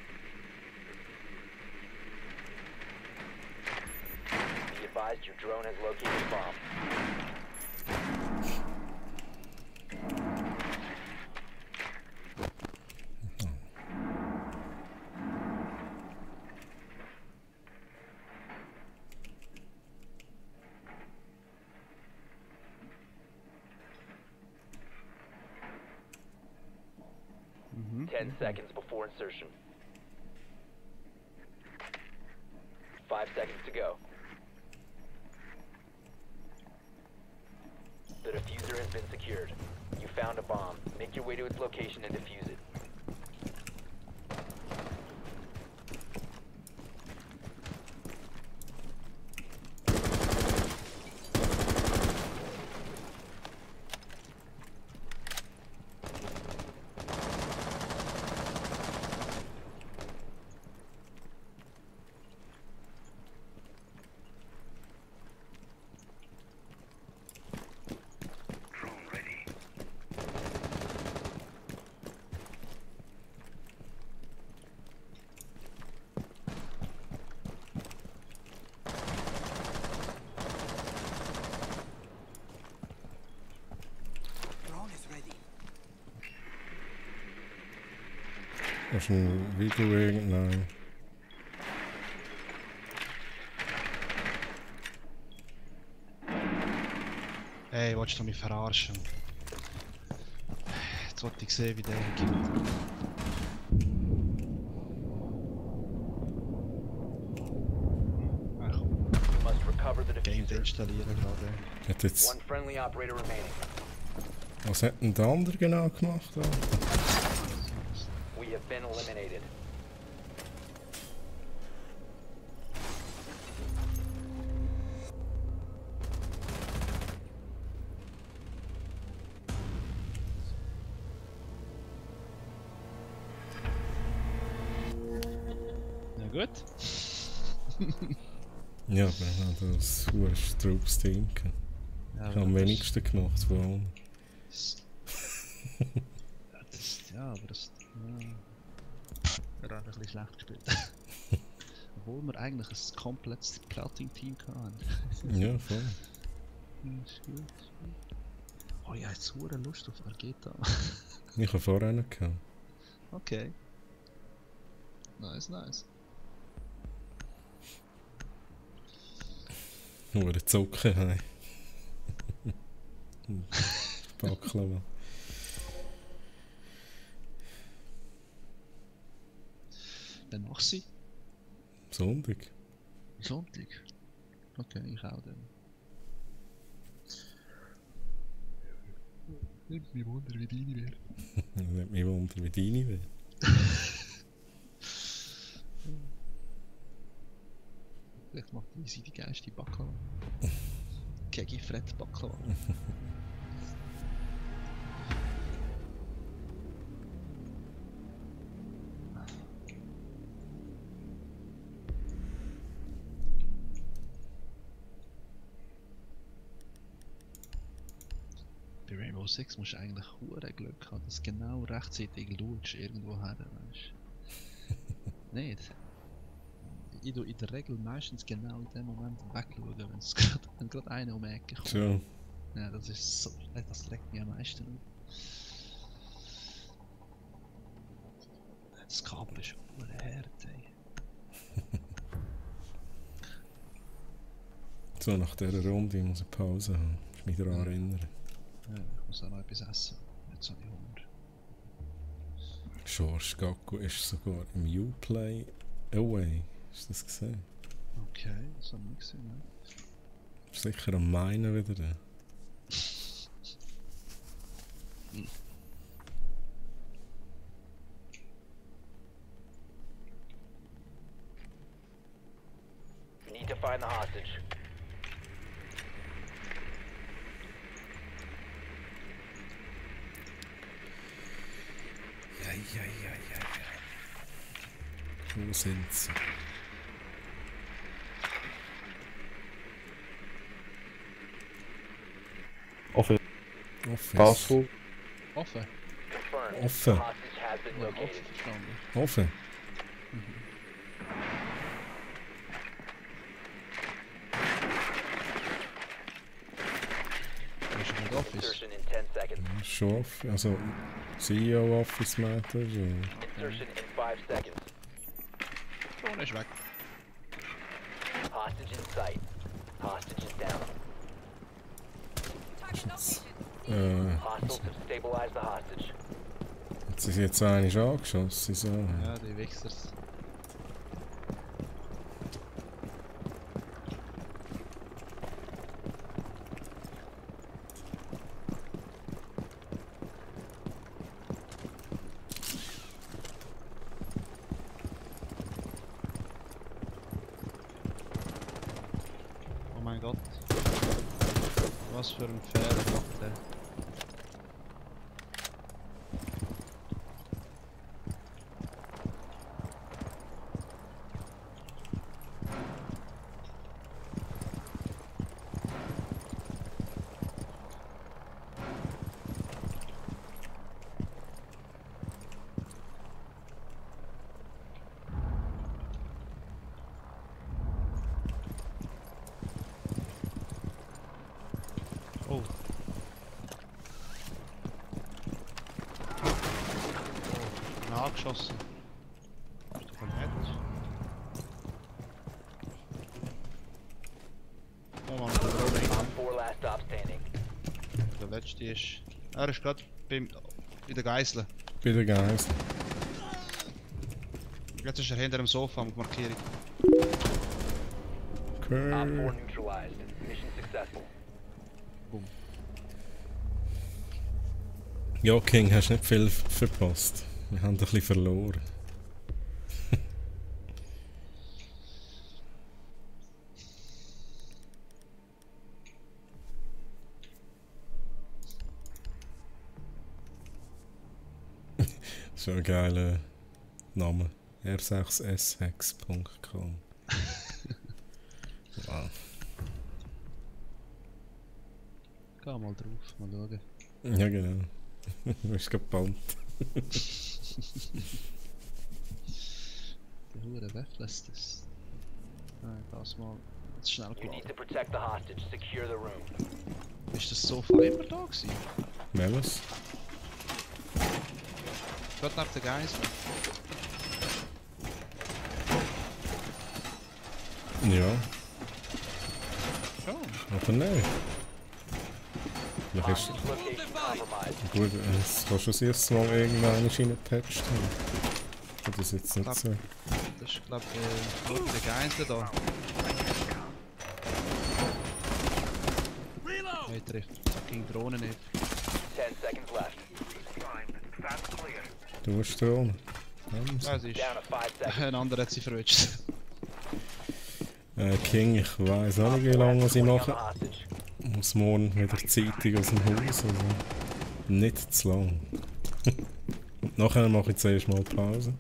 Be advised, your drone has located a bomb. 10 seconds before insertion. 5 seconds to go. The diffuser has been secured. You found a bomb. Make your way to its location and defuse it. Drone ready. Drone is ready. Hast du ein Video irgendein? Ey, willst du mich verarschen? Jetzt wollte ich sehen, wie der geht. Ach, You must recover the Game diffuser. installieren gerade. Hat jetzt, One friendly operator remaining. was hat denn der andere genau gemacht? Da? We have been eliminated. Na gut. Ja, aber ich habe das hohe Strubsteam. Ja, Ich habe am wenigsten gemacht von allen. Ja, aber das. Ja. Er hat ein bisschen schlecht gespielt. Obwohl wir eigentlich ein komplettes Platin-Team hatten. Ja, voll. Ist gut, ist gut. Oh ja, jetzt hure Lust auf Argeta. Ich habe vorher noch gehabt. Okay. Nice, nice. Nur Zucker, hey. Baklava. Dann mach sie. Sonntag. Sonntag. Okay, ich auch dann. Nimmt mich Wunder, wie deine wäre. Nicht mich wundern, wie deine wäre. Vielleicht macht easy die geilste Baklava. Kegi Fred Baklava. Bei Rainbow Six musst du eigentlich hure Glück haben, dass du genau rechtzeitig schaust, irgendwo her, weißt du. Nicht? Ich tue in der Regel meistens genau in dem Moment wegschauen, wenn gerade einer um die Ecke kommt. Schon. Ja, das ist so, das regt mich am meisten auf. Das Kabel ist hure hart, ey. So, nach dieser Runde ich muss ich eine Pause haben. Ich mich daran erinnern. Ja, ich muss auch noch etwas essen. Jetzt habe ich Hunger. George Gakko ist sogar im Uplay Away. Hast du das gesehen? Okay, das habe ich nicht gesehen, ja. Ist sicher am meinen wieder. Da. You need to find the hostage. Ja. Wo sind sie? Office. Office. Castle. Offen? Confirmed. Offen. The hostage has been Ja, located. offen verstanden. Offen. Das ist nicht Office. Insertion in 10 seconds. Ja, schon offen. Also CEO Office Matter. Ja. Insertion in 5 seconds. Drone ist weg. Hostage in sight. Hostage is down. Ist jetzt, Hostiles have stabilized the hostage. Sie sind jetzt eigentlich angeschossen, so. Ja, die Wichsers. Oh mein Gott. Was für ein Fehler macht der? Oh. Nachgeschossen. Ist doch nett. Oh Mann, der Rolling. Op 4 last stop standing. Der letzte ist. Er ist gerade in der Geisel. Bei der Geist. Jetzt ist er hinter dem Sofa mit Markierung. Op 4 Okay. neutralized. Mission successful. Ja, King, hast nicht viel verpasst. Wir haben ein bisschen verloren. So ein geiler Name. r6shex.com. Wow. Geh mal drauf, mal schauen. Ja, genau. Du bist gebannt. Der Hure Weffles, das. Nein, das mal. Jetzt schnell You need geladen. to protect the hostage. Secure the room. Ist das Sofa immer da gewesen? Welches? Gerade neben der Geisel. Ja, Schon. aber nein. Vielleicht ist Hostage location compromised. gut, es kann schon sein, dass es mal irgendwann reingepatcht haben. Aber das ist jetzt nicht so. Das ist, glaub nur der Geisel da. Hey, trifft fucking Drohne nicht. 10 seconds left. Du musst Drohnen. Ja, sie ist. Down to 5 seconds. Ein anderer hat sie verwünscht. King, ich weiss auch nicht, wie lange ich 20 on the mache. hostage. Muss morgen wieder zeitig aus dem Haus. Also nicht zu lang. Und nachher mache ich zuerst mal Pause.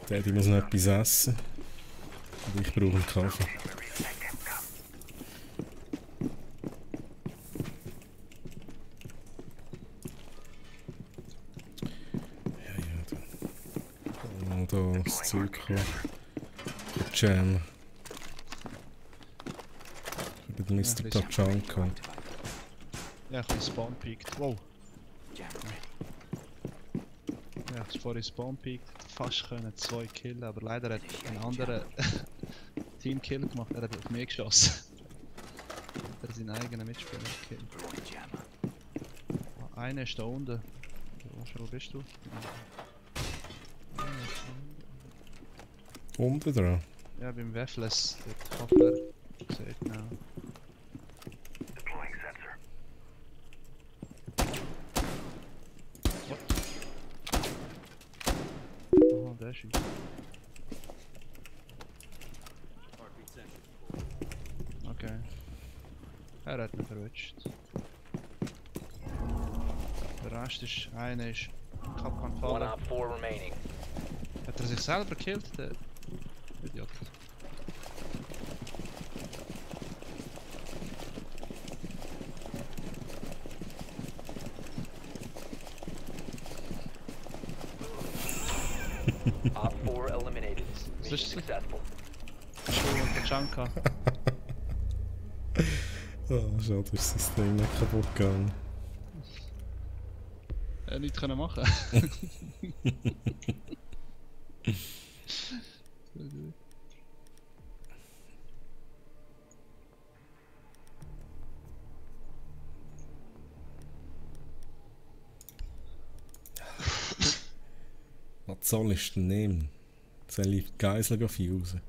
Daddy muss noch etwas essen. Und ich brauche einen Kaffee. Ja, da das Zeug Jam. Über den Mr. Tachanka. Ja, ich habe Spawn peaked. Wow. Ja, ich habe vorhin Spawn peaked. Fast können 2 killen, aber leider hat ein anderer Teamkill gemacht. Er hat auf mich geschossen. Er hat seinen eigenen Mitspieler gekillt. Einer ist da unten. Wo bist du? Unten dran. Ja, beim Weffles. Der Kaffler. Sieht genau. Aha, der ist ihn. Okay. Er hat mich verwünscht. Der Rest ist, einer ist Kapkan One gefallen. op 4 remaining. Hat er sich selber gekillt, der Idiot? Op 4 eliminated. Mission ist- successful. Schuh und der Chanka. Oh, schade, ist das Ding nicht kaputt gegangen. Nichts können machen. Was soll ich denn nehmen? Soll ich die Geisel fusen?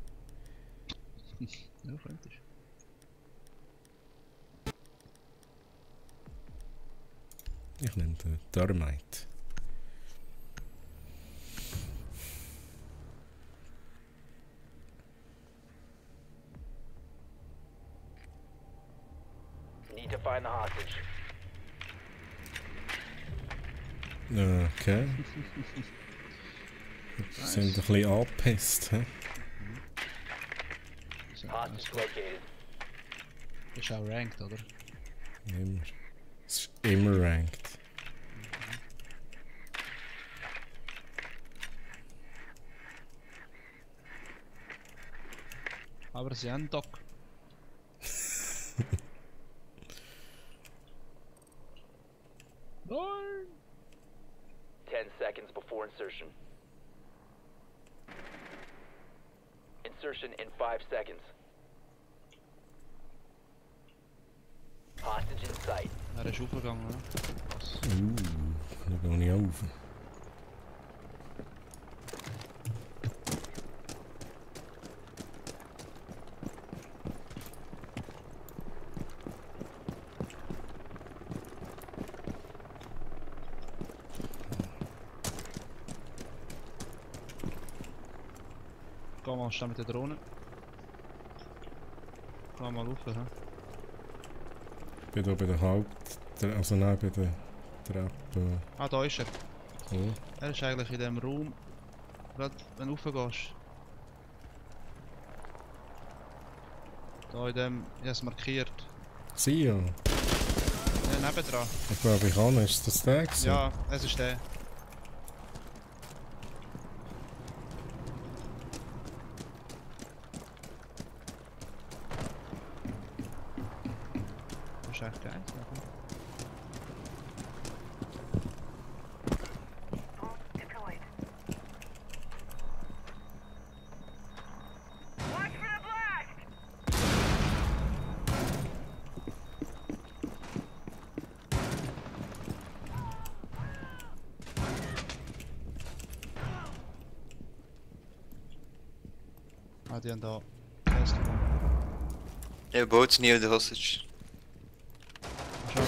Ja, könntest. Ich nehme den Thermite. Need to find the hostage. Okay. Wir sind ein bisschen angepisst. He? Hostage located. Das ist auch ranked, oder? Immer. Es ist immer ranked. Aber sie haben Doc. Nein! 10 seconds before insertion. Insertion in 5 seconds. Hostage in sight. Er ist aufgegangen, ne? Da gehe ich auf. Geh mal schnell mit der Drohne. Geh mal rauf, hä? Ich bin hier bei der also nein, bei der Treppe. Ah, da ist er. So. Er ist eigentlich in dem Raum. Gerade wenn du raufgehst. Da in dem. Ich habe es markiert. Sie ja. Ja, nebendran. Ich glaube, ich kann. Ist das der gewesen? Ja, es ist der. Das ist echt geil. Deployed. Watch for the blast! Ah, die haben da. Erste Bombe. Yeah, boats near the hostage. Schau.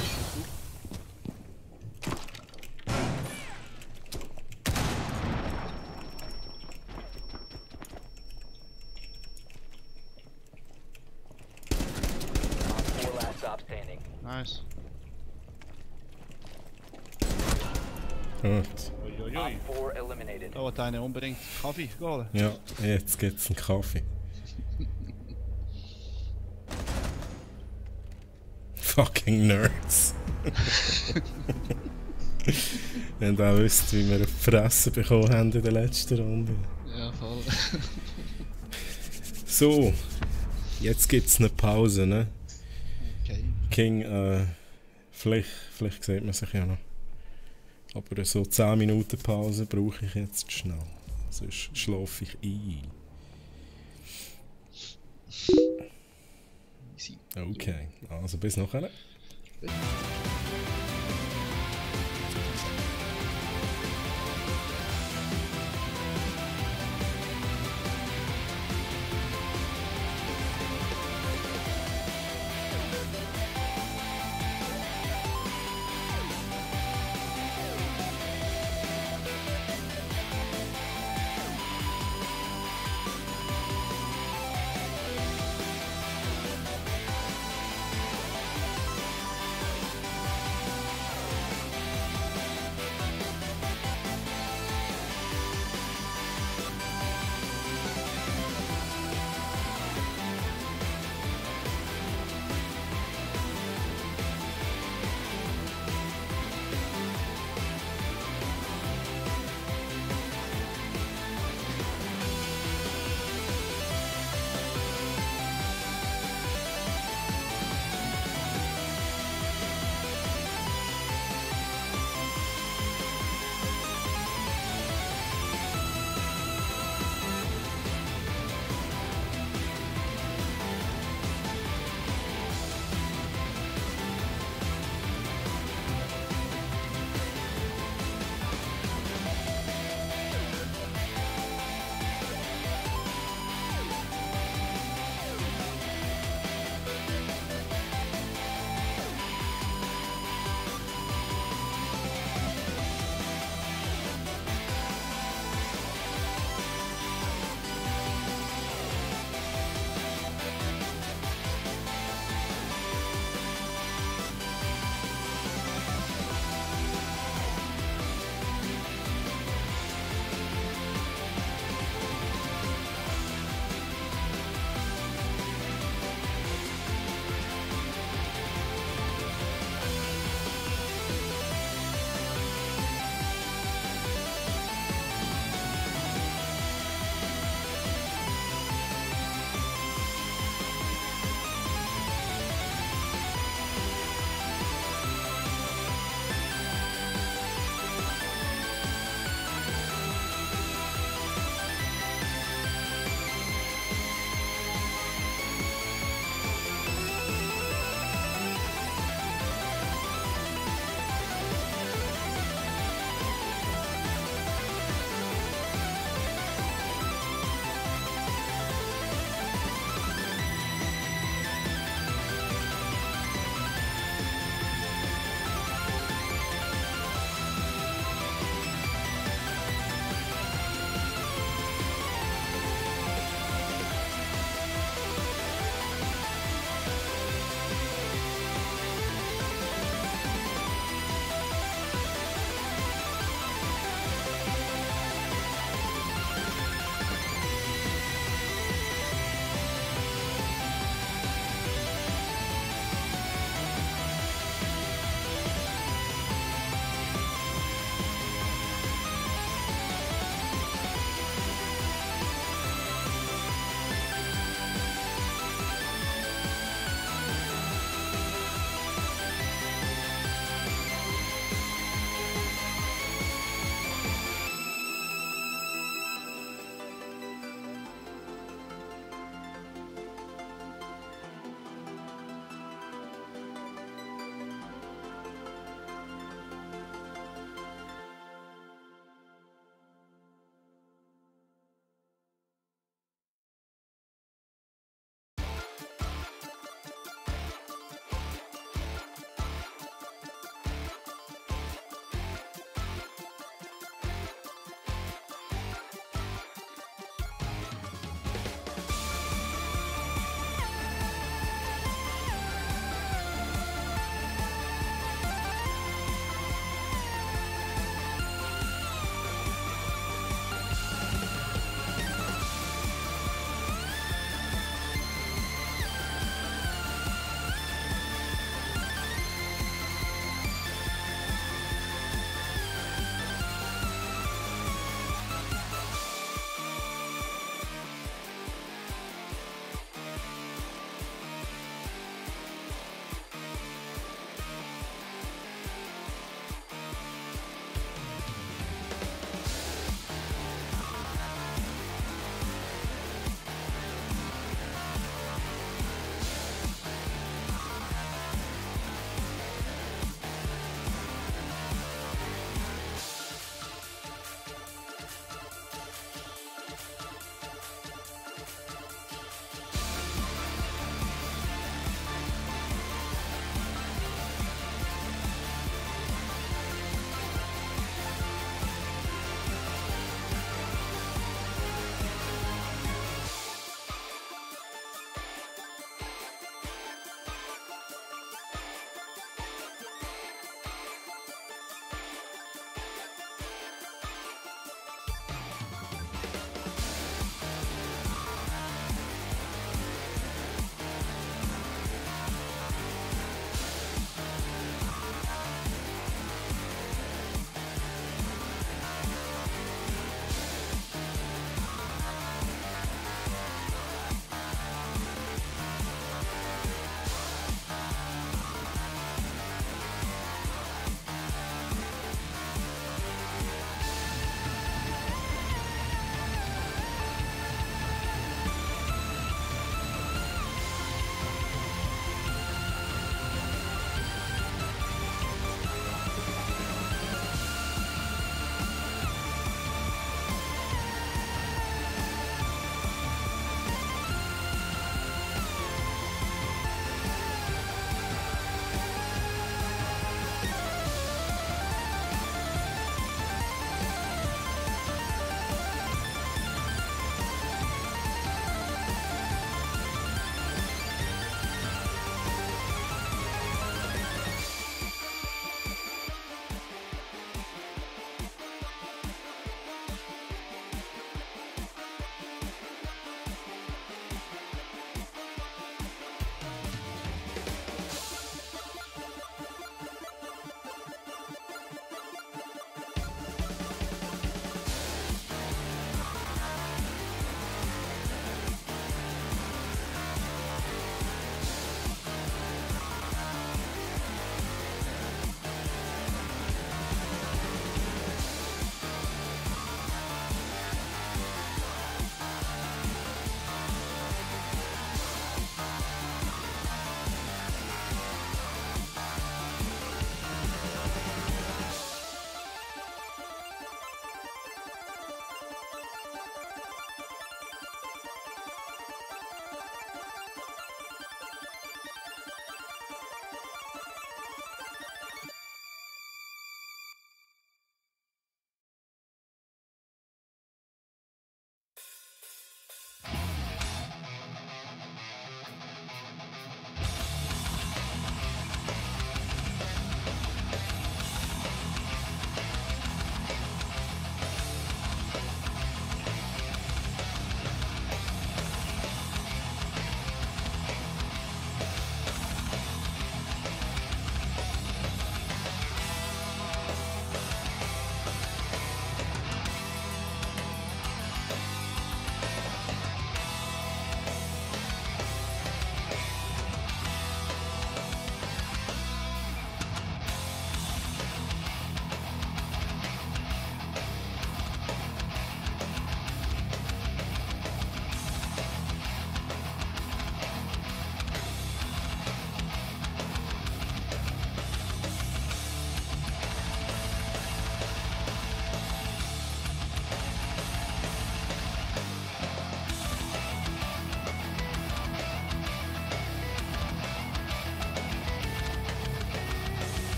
Four last stop standing. Nice. Gut. Op 4 eliminated. Da wollte einer unbedingt Kaffee holen. Ja, jetzt gibt es einen Kaffee. Fucking Nerds. Wenn ihr auch wisst, wie wir eine Fresse bekommen haben in der letzten Runde. Ja, voll. So, jetzt gibt es eine Pause, ne? Okay. King, vielleicht sieht man sich ja noch. Aber so 10 Minuten Pause brauche ich jetzt schnell. Sonst schlafe ich ein. Easy. Okay, also bis nachher.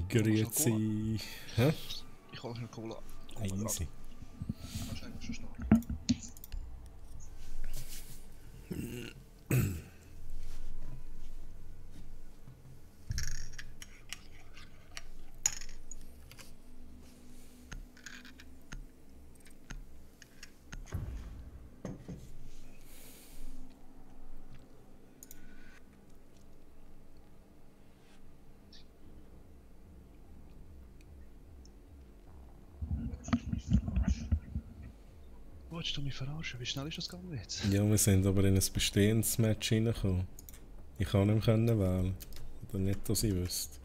Grüezi. Hä? Ich hol eine Cola. Easy. Wahrscheinlich schon stark. Wolltest du mich verarschen? Wie schnell ist das gegangen jetzt? Ja, wir sind aber in ein bestehendes Match reingekommen. Ich kann nicht mehr wählen. Oder nicht, dass ich wüsste.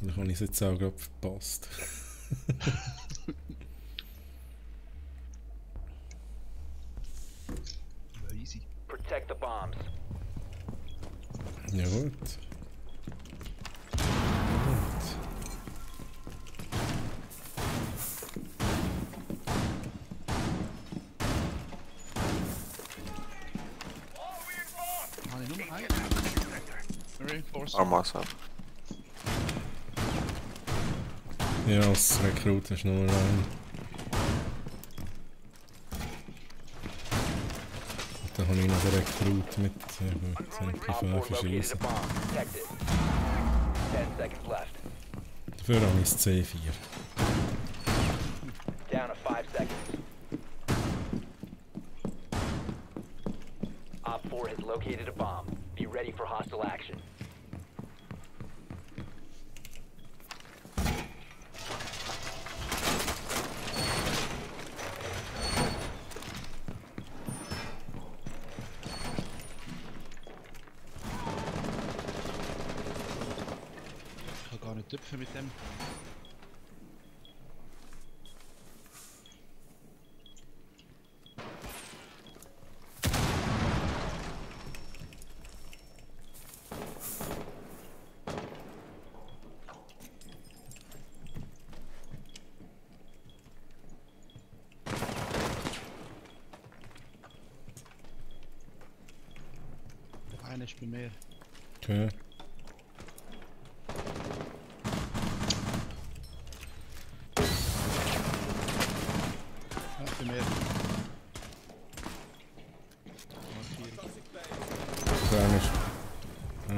Dann habe ich es jetzt auch gerade verpasst. Ja, easy. Protect the bombs. Ja gut. Habe ich nur noch einen? Reinforcement. Armas ab. Ja, als Rekrut ist nur ein. Da habe ich noch einen Rekrut mit Op 4 MP5 located a verschießen. bomb. Protect it. 10 seconds left. Dafür habe ich das C4. Down to 5 seconds. Op 4 has located a bomb. Be ready for hostile action. Ich kann gar nicht tüpfen mit dem. Einer ist bei mir. Okay. Ja, bei mir.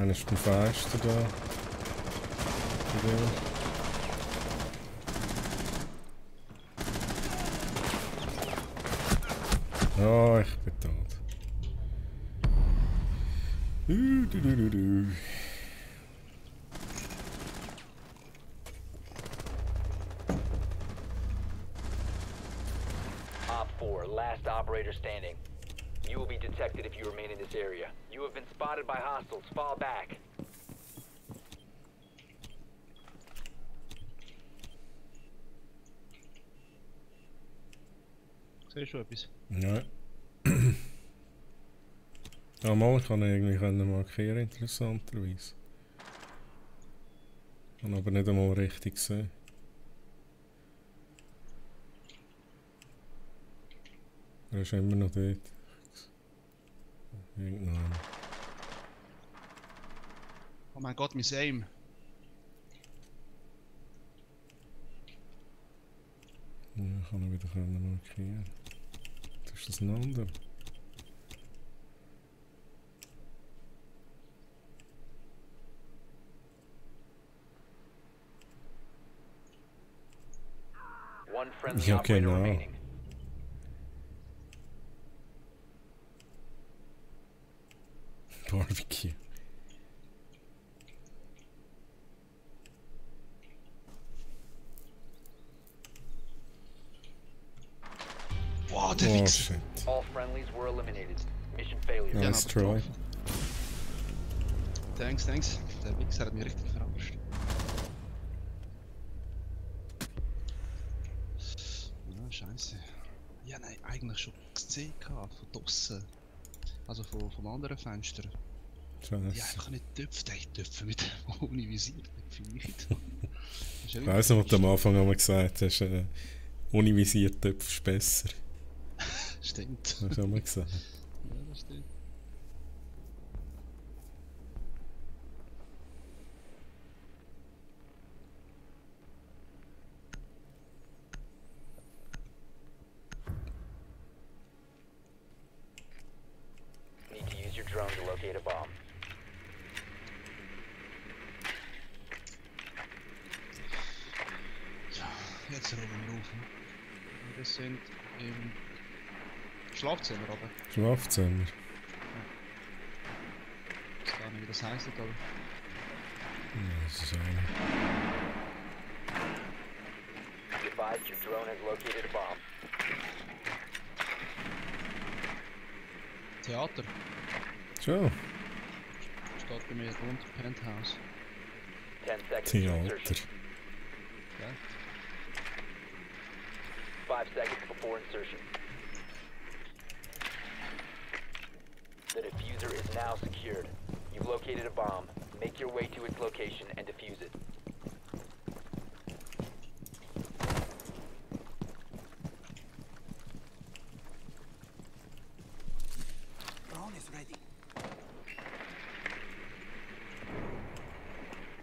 Einer ist beim Fenster da. Bei dem. Ja, ich bin tot. Du. Op 4, last operator standing. You will be detected if you remain in this area. You have been spotted by hostiles. Fall back. Siehst du etwas? Ja. Ah, mal, ich kann ihn irgendwie markieren, interessanterweise. Ich habe aber nicht einmal richtig gesehen. Er ist immer noch dort. Irgendwann. Oh mein Gott, mein Aim. Ja, ich kann ihn wieder markieren. Das ist das ein anderer. One friendly Ja, okay, operator no. remaining. Barbecue. Wow, der Oh Wichser. shit. All friendlies were eliminated. Mission failure. Ja, Nice aber try. getroffen. Thanks. Der Wichser hat mich richtig verarscht. Ja, scheiße. Ja, nein, eigentlich schon gesehen von draussen. Also vom anderen Fenster. Ja, Scheiße. einfach nicht töpfen. Ich töpfe mit ohne Visier. Das finde ich nicht. Ich weiss noch, was du am Anfang einmal gesagt hast. Ohne Visier töpfst du besser. Stimmt. Hast du auch mal gesagt. Ja, das stimmt. locate a bomb. Ja, jetzt rollen wir auf. Ne? Wir sind im Schlafzimmer, aber Schlafzimmer. ich weiß gar nicht, wie das heisst, aber Ja, das ist auch. Be advised your drone has located a bomb. Theater Schon. steht bei mir unter Penthouse. 10 seconds to Theater. insertion. Gell? 5 seconds before insertion. The diffuser is now secured. You've located a bomb. Make your way to its location and defuse it. Drone is ready.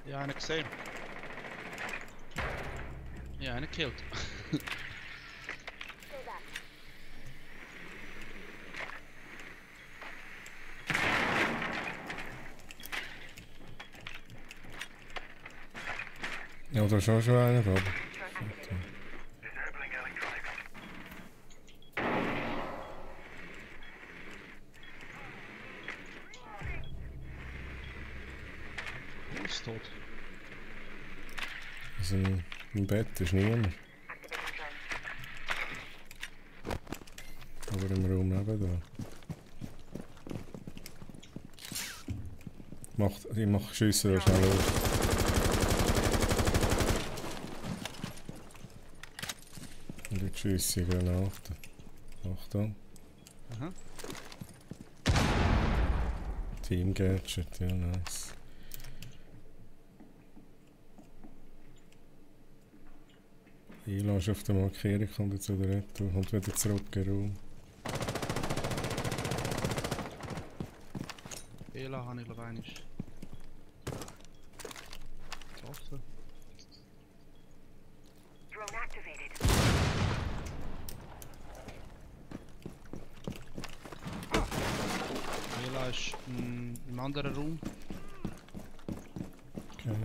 Ja, einer gesehen. Ja, einer gekillt. Ja, da ist auch schon einer, aber. Disabling electronics. Er ist tot. Also im Bett ist niemand. Aber im Raum nebenan. Ich mach Schüsse da schnell auf. Und die Schüsse gehen nach. Achtung. Aha. Team Gadget, ja nice. Ila ist auf der Markierung, kommt jetzt wieder retour, kommt wieder zurück in den Raum. Ela habe ich glaube ich getroffen. Drone activated. Ela ist im anderen Raum. Okay.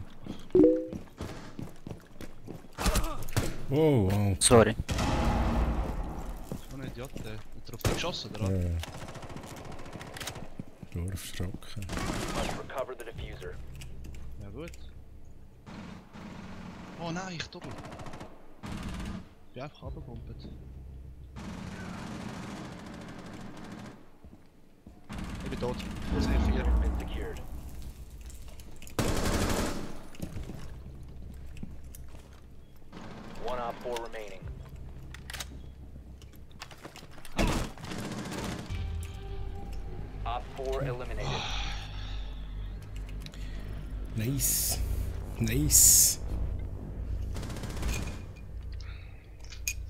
Wow, wow. Sorry. So ein Idiot, der hat drauf geschossen, oder? Ja, ja. Nur erschrocken. Must recover the diffuser. Ja gut. Oh nein, ich doppel. Ich bin einfach runtergekumpelt. Ich bin tot. Das ist 4. Has been secured. One op 4 remaining. Op 4 eliminated. Nice. Nice.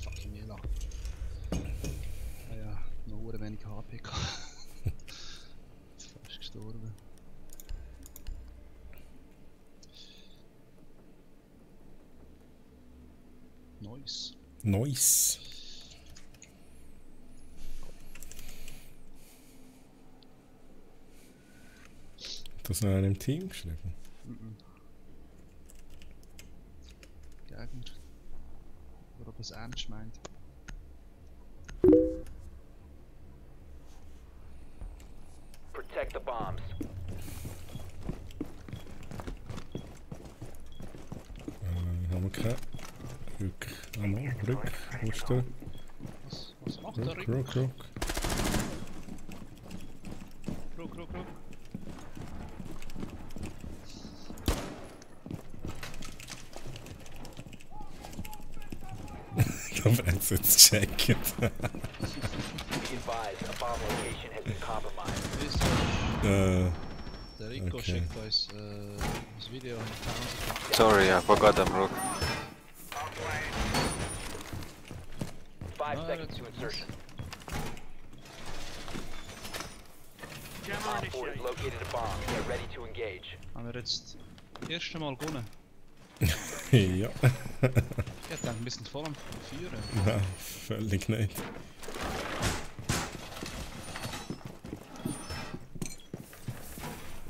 Fucking Ela. Ah ja, noch ein wenig HP gehabt. Fast gestorben. Nice. Nice. Das noch einem Team geschrieben. Gegner. Oder ob es ernst meint. Protect the bombs. Haben wir keine. Rück. Wo ist der? Was macht der Ruck. Ruck. Ich glaube, er hat es jetzt gecheckt. Be advised, a bomb location has been compromised. Ist der Rico okay. schickt uns das Video in die Sorry, I forgot I'm rook. 5 No, seconds that's to nice. insertion. Op 4 has located a bomb. Get ready to engage. Haben wir jetzt das erste Mal gewonnen. Ja. Ich hätte ein bisschen voll am Führen. Nein, völlig nicht.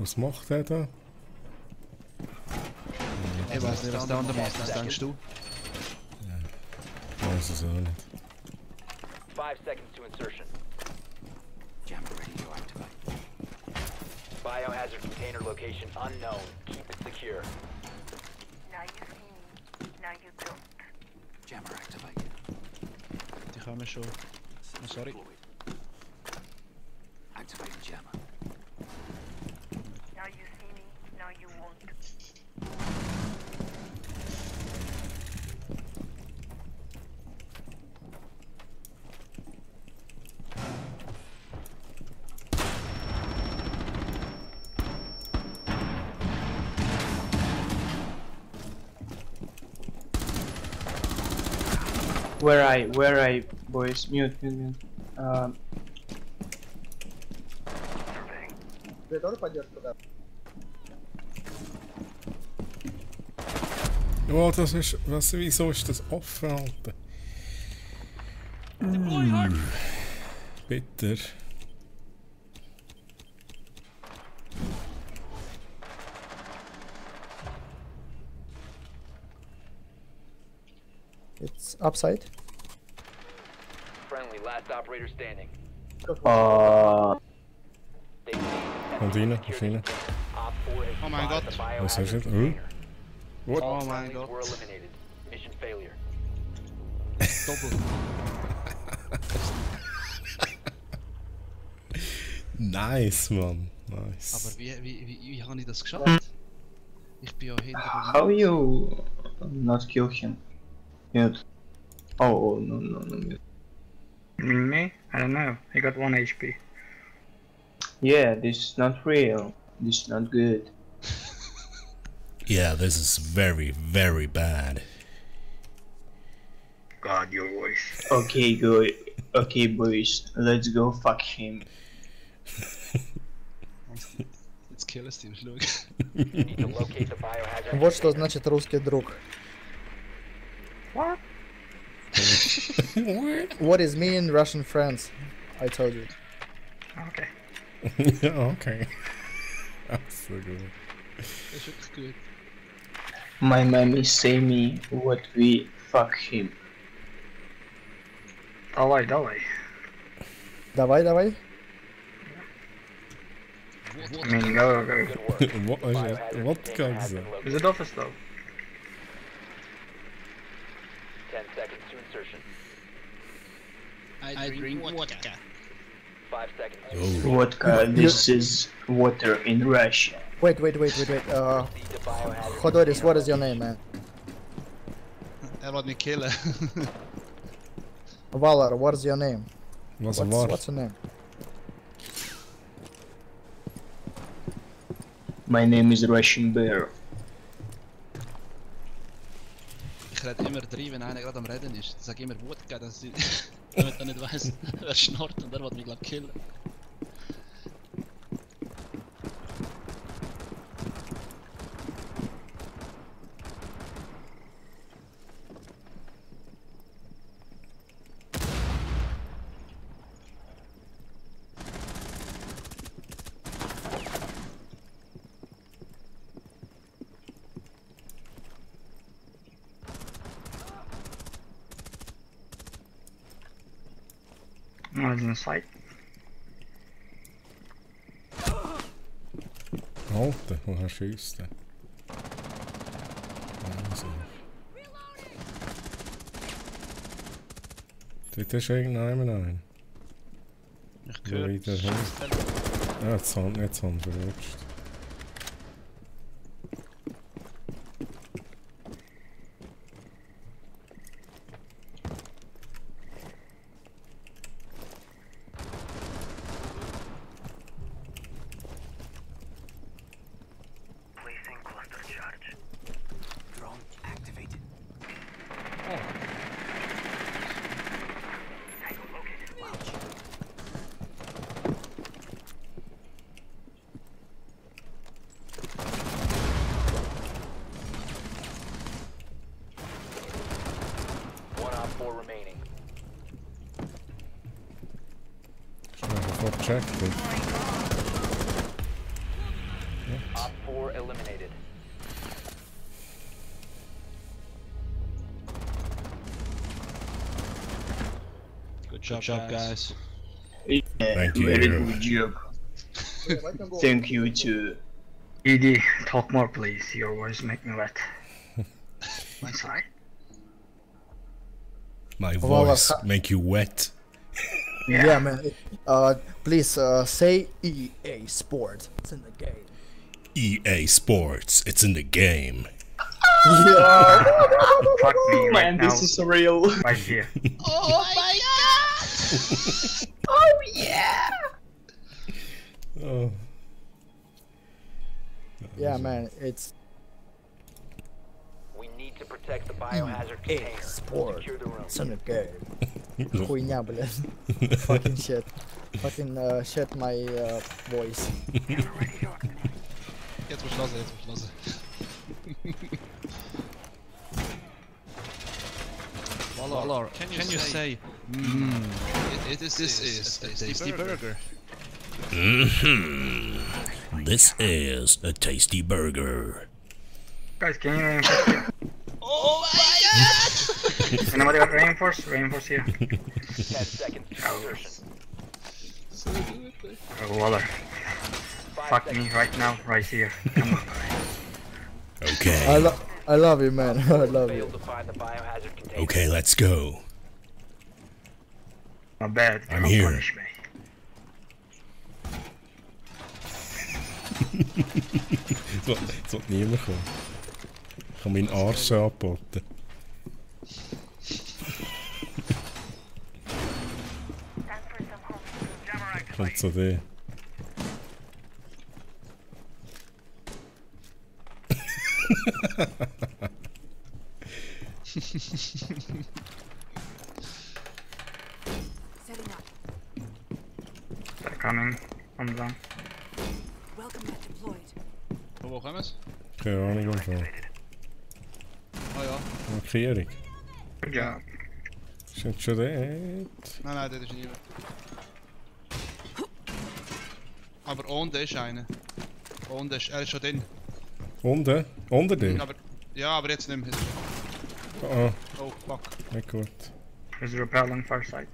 Was macht der da? Ich weiß nicht, was der andere macht, was denkst du? Weiß es auch nicht. 5 seconds to insertion. Jammer ready to activate. Biohazard container location unknown. Keep it secure. Now you see me, now you don't. Jammer activate. Die kommen schon. Oh, sorry. Deployed. Activating jammer. Now you see me, now you won't. Where I, boys? Mute. Ты тоже поддержку, да? Oh, das ist... wieso ist das offen, Alter? Bitter. It's upside. Friendly, last operator standing. Kommt rein, ist rein. Op 4 has Oh mein spotted Gott. the Was hast biohazard du? container. What? Oh All mein friendlies Gott. were eliminated. Mission failure. Doppel. Nice, Mann. Nice. Aber wie habe ich das geschafft? Ich bin ja hinter How you not kill him? Mute. Oh no. Mute. Me? I don't know. He got 1 HP. Yeah, this is not real. This is not good. Yeah, this is very, very bad. God, your voice. Okay, okay, boys. Let's go fuck him. Jetzt killen sie, schau. You need to locate the biohazard Вот что container. значит русский друг. What? What is me in Russian friends? I told you. Okay. Ja, okay. That's so good. Das ist wirklich gut. My mommy say me what we fuck him. Давай. Давай. I mean, go. Good work. What is it? Biohazard What container guns has are? been Is located. it office though? 10 seconds to insertion. I drink vodka. 5 seconds. Oh. Vodka, this is water in Russia. Wait. Proceed to biohazard Hodoris, what container is your name, man? Laat me killen. Valar, what's your name? Was war? What's your name? My name is Russian Bear. Ich rede immer drei, wenn einer gerade am Reden ist. Ich sage immer Wodka, dass ich damit er nicht weiss, wer schnarrt und der will mich glaub killen. No, it's inside. Alter, woher schießt der? Wahnsinn. Dort ist irgendjemand ein. Ich Wo höre. wieder hin. Ja, jetzt haben wir verrutscht. Placing cluster charge. Drone activated. Tango located. Launch. One op 4 remaining. Schnell sofort checken. eliminated. Good job, guys. Yeah, Thank you. very good job. Thank you too. ED, talk more please. Your words make me wet. I'm sorry. My Well, voice make you wet. Yeah, man. Please say EA Sports. It's in the game. EA Sports, it's in the game. Yeah. Fuck me right Man, now. this is real. Right here. Oh my god! Oh yeah! Oh. Yeah, man. It's We need to protect the biohazard EA container. Sport. Secure the room. It's in the game. Хуйня, блядь. Fucking shit. Fucking shit my voice. Jetzt beschlossen, jetzt beschlossen. Valar, can you say, this is a tasty burger? This is a tasty burger. Guys, can you reinforce here? Oh my god! Anybody got reinforce? Reinforce here. 10 seconds to insertion. Oh, Waller. 5 Fuck seconds. me right now, right here. Come on. Okay. I love you, man. I love you. Failed to find the biohazard container. Okay, let's go. Not bad. I'm Don't here. Punish me. Jetzt wird niemand kommen. Ich habe meinen Arsch angeboten. Kommt zu dir. Setting up. They're coming. On down. Welcome mat deployed. Wo kommen sie? Keine Ahnung, im Fall. Ah ja. Markierung. Good job. Ist nicht schon dort? Nein, das ist niemand. Aber unten ist einer. Unten ist, er ist schon drin. Unten? Unter dir? Aber, ja, aber jetzt nicht mehr. Ah, Oh, fuck. nicht gut. There's a rappel on far side.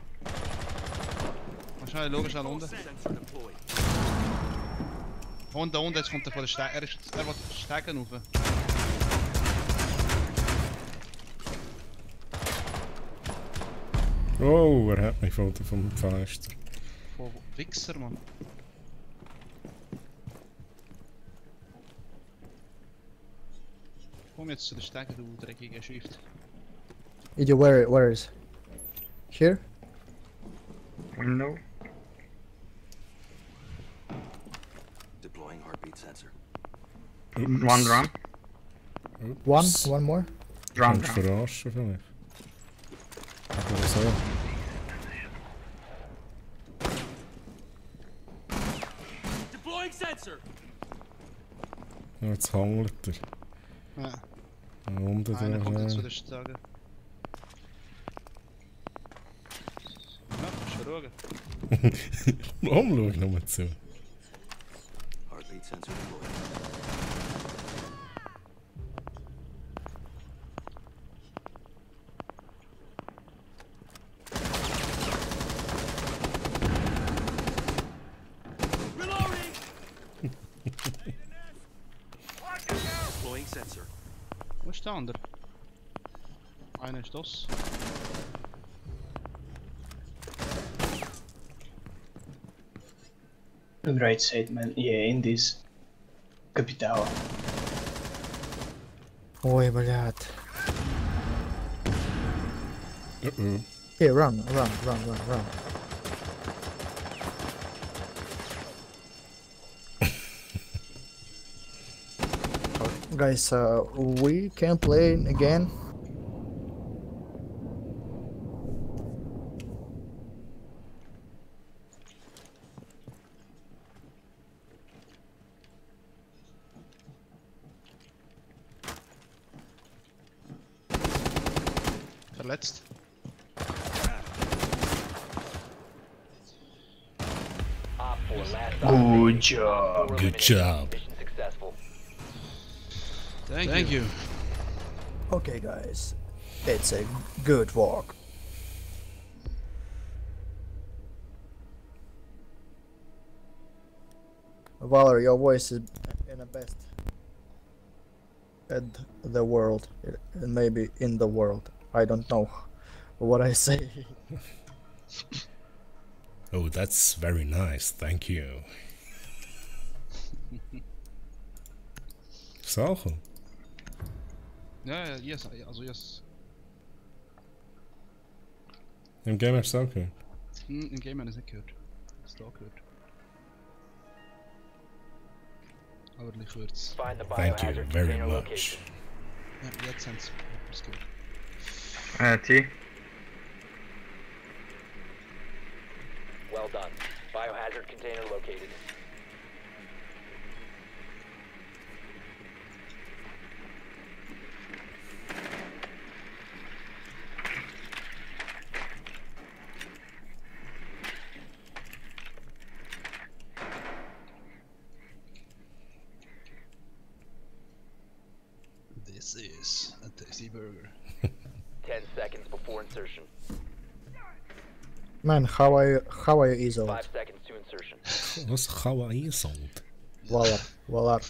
Wahrscheinlich, schau schnell unten. Unten, jetzt kommt er von der Stege. Er will die Stegen rauf. Oh, er hat mich vom Fenster. Oh, Wichser, Mann. Komm jetzt zu der Stege, du dreckiger Shift. Idiot, where is? Here? Window. Deploying heartbeat sensor. One drum. One more? Drum, Kannst drum. verarschen vielleicht. Aber so. Deploying sensor. Ja, jetzt hangelt er. Ja, Unten einer kommt jetzt zu da. der Stege. Ja, kannst du schauen. Warum schau nochmal zu? Heartbeat sensor deployed. Deploying sensor. Wo ist der andere? Einer ist das. On the right side, man. Yeah, in this. Capital. Ой, блядь. Uh-oh. Here, run. Guys, we can play again. Verletzt. Op 4, last Good job. Good job. mission successful. Thank you. Okay, guys, it's a good walk. Valor, your voice is in the best in the world, maybe in the world. I don't know what I say. Oh, that's very nice. Thank you. Sachen. Ja, yes, also yes. Im Game hast du auch gehört? Im Game habe ich es nicht gehört. Das ist da gehört. Aber ich würde es. Find the Thank you biohazard very container much. location. Ja, jetzt haben sie es gehört. T. Well done. Biohazard container located. This is a tasty burger. 10 seconds before insertion. Man, how are you Isolde? 5 seconds to insertion. Was gaan we Isolde? Valor,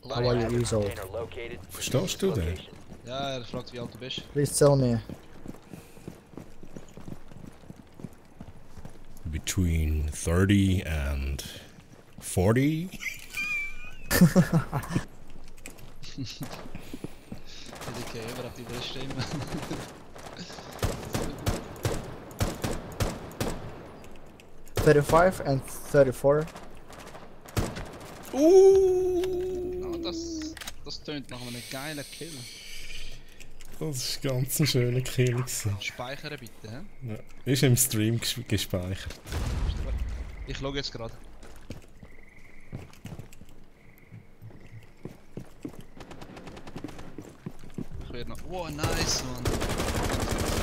how are you Isolde? Container located. Verstehst du den? Ja, er fragt wie alt du bist. Please tell me. Between 30 and 40? Okay, aber hat die das stimmen? $35 and 34. Oh, das tönt nach einem geilen Kill. Das war ganz ein schöner Kill gewesen. Speichern bitte, hä? Ja. Ist im Stream gespeichert. Ich logge jetzt gerade. Ich werde noch. Wow, nice, man.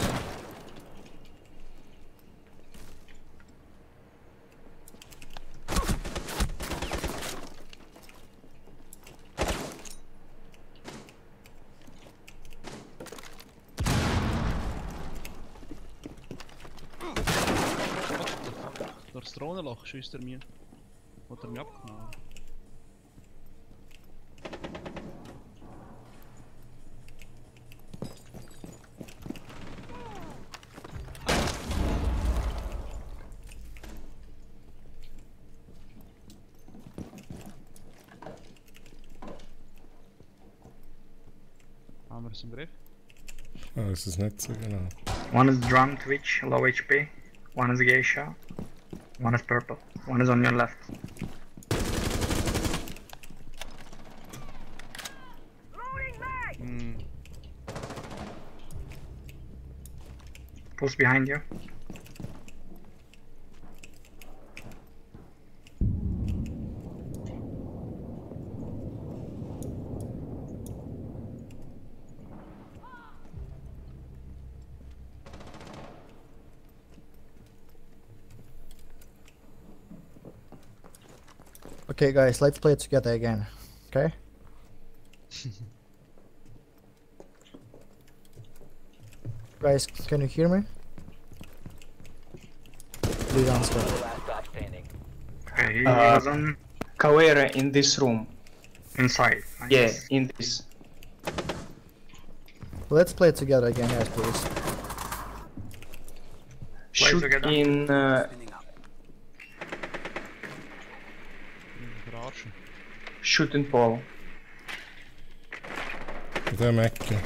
Door het Drohnenloch schießt er mir. Hat er mich abgenommen. Haben wir es im Griff? Ah, das ist nicht so genau. One is drum twitch, low HP. One is geisha. One is purple. One is on your left. Pulse behind you. Okay, guys, let's play it together again. Okay? Guys, can you hear me? Please answer. Last stop standing. Okay, he was on Kawera in this room. inside. Yeah, Nice. in this. Let's play it together again, guys, please. Shoot together. in Garage. shoot in Paul. Der Mecke.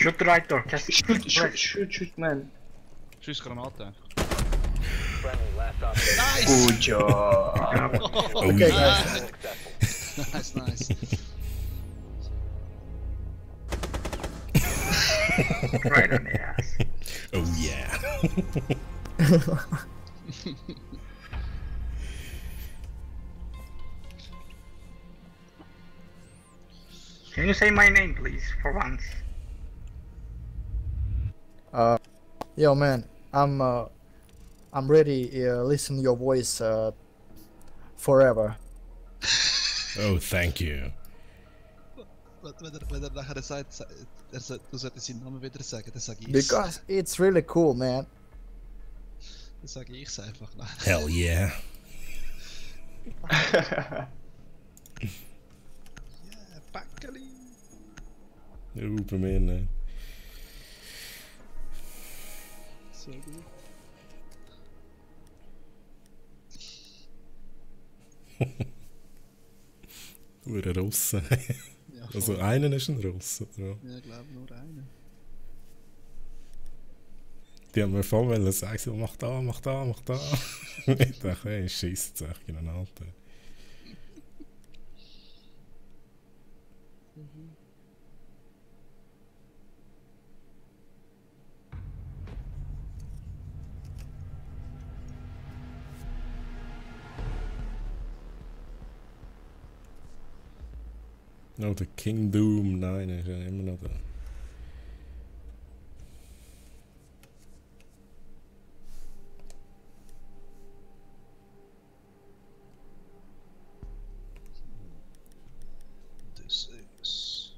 Shoot the right door. Cast Shoot, man. Schieß Granate. Friendly, last stop standing. Nice! Good job. Oh Okay, yeah. guys. Nice, nice. right on the ass. Oh yeah. Can you say my name, please, for once? Yo, man, I'm ready. Listen your voice forever. Oh, thank you. wenn er nachher sagt, du solltest seinen Namen wieder sagen, dann sage ich Because it's really cool, man. Dann sage ich es einfach. Nein. Hell yeah. Yeah, Backeli. Bei mir nicht. So gut. Nur ein Russe. Ja, Also einer ist ein Russe. Ja. Ja, ich glaube nur einer. Die haben mir voll wollen sagen, so, mach da, mach da, mach da. Ich dachte, hey, scheisst sich in den Alten. Oh, der King Doom, nein, er ist ja immer noch da. Das ist...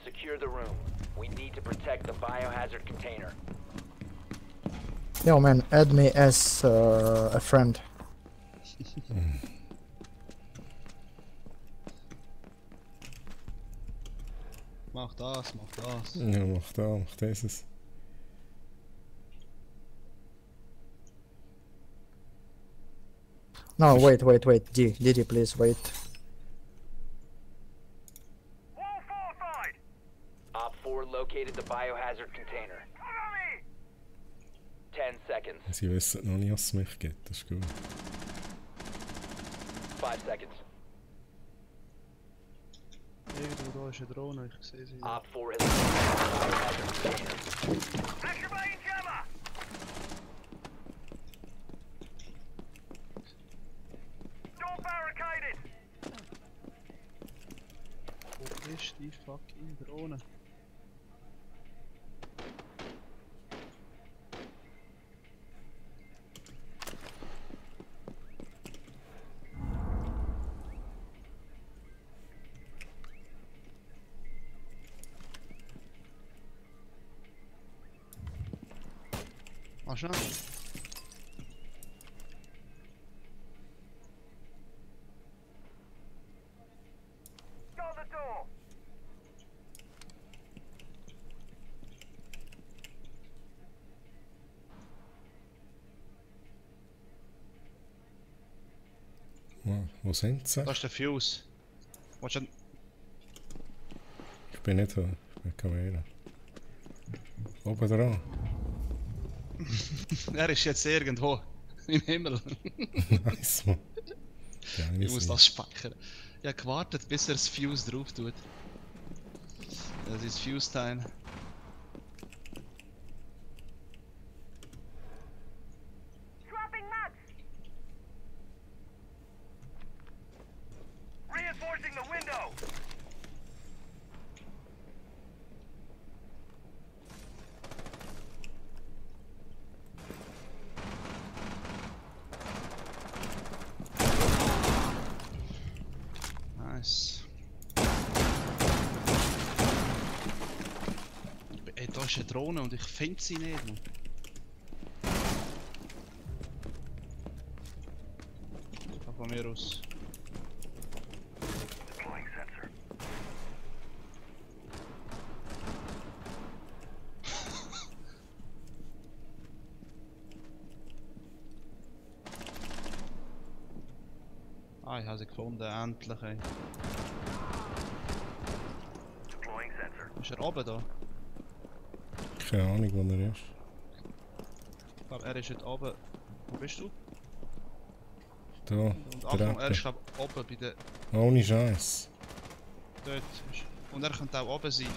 Secure the room. We need to protect the biohazard container. Yo man, add me as a friend. Mach das, mach das. Ja, mach da, mach dieses. No, wait, Didi, please wait. Op 4 located the biohazard container. 10 seconds. Sie wissen noch nicht, was es mich gibt, das ist gut. 5 seconds. Irgendwo da ist eine Drohne, ich sehe sie. Op 4 has located the biohazard container. Wo ist die fucking Drohne? Mach schnell. Wo sind sie? Da ist der Fuse. Willst du... Ich bin nicht da, ich bin Kamera. Oben dran. Er ist jetzt irgendwo im Himmel. Nice, man. Ich muss das speichern. Ich habe gewartet, bis er das Fuse drauf tut. Das ist Fuse Time. Reinforcing the window. Nice. Ey, da ist eine Drohne und ich finde sie nicht. Man. Von mir aus. Deploying sensor. Ah, ich habe sie gefunden, endlich. Ey. Deploying sensor. Ist er oben da? Keine Ahnung, wo er ist. glaube, er ist jetzt oben. Wo bist du? Da, Und Achtung, er ist Treppe. glaube oben bei der. Ohne Scheiß. Dort. Und er könnte auch oben sein.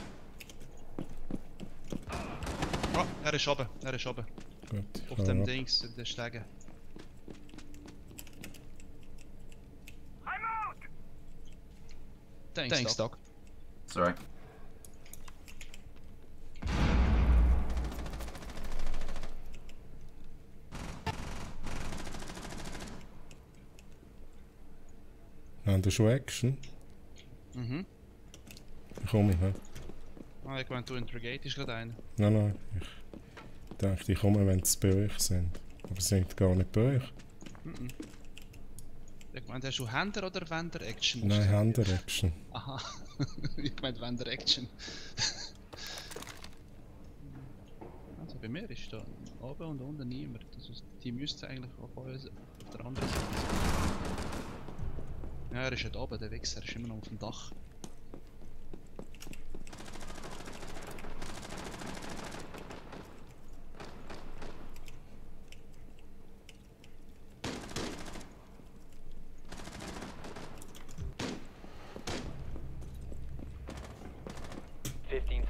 Oh, er ist oben. Er ist oben. Gut, ich Auf fahr dem ab. Dings, in den Stegen. Thanks, Doc. Sorry. Haben du schon Action? Mhm. Komm ich, ne? Ah, ich meine, du interrogatest gerade einen. Nein, ich dachte, ich komme, wenn sie bei euch sind. Aber sie sind gar nicht bei euch. Mhm. Ich meine, hast du Händer oder Wender-Action? Nein, Händer-Action. Aha. Ich meine Wender-Action. Also bei mir ist da oben und unten niemand. Also die müssten eigentlich auf uns auf der anderen Seite sein. Ja, er ist ja da oben, der Wichser, er ist immer noch auf dem Dach.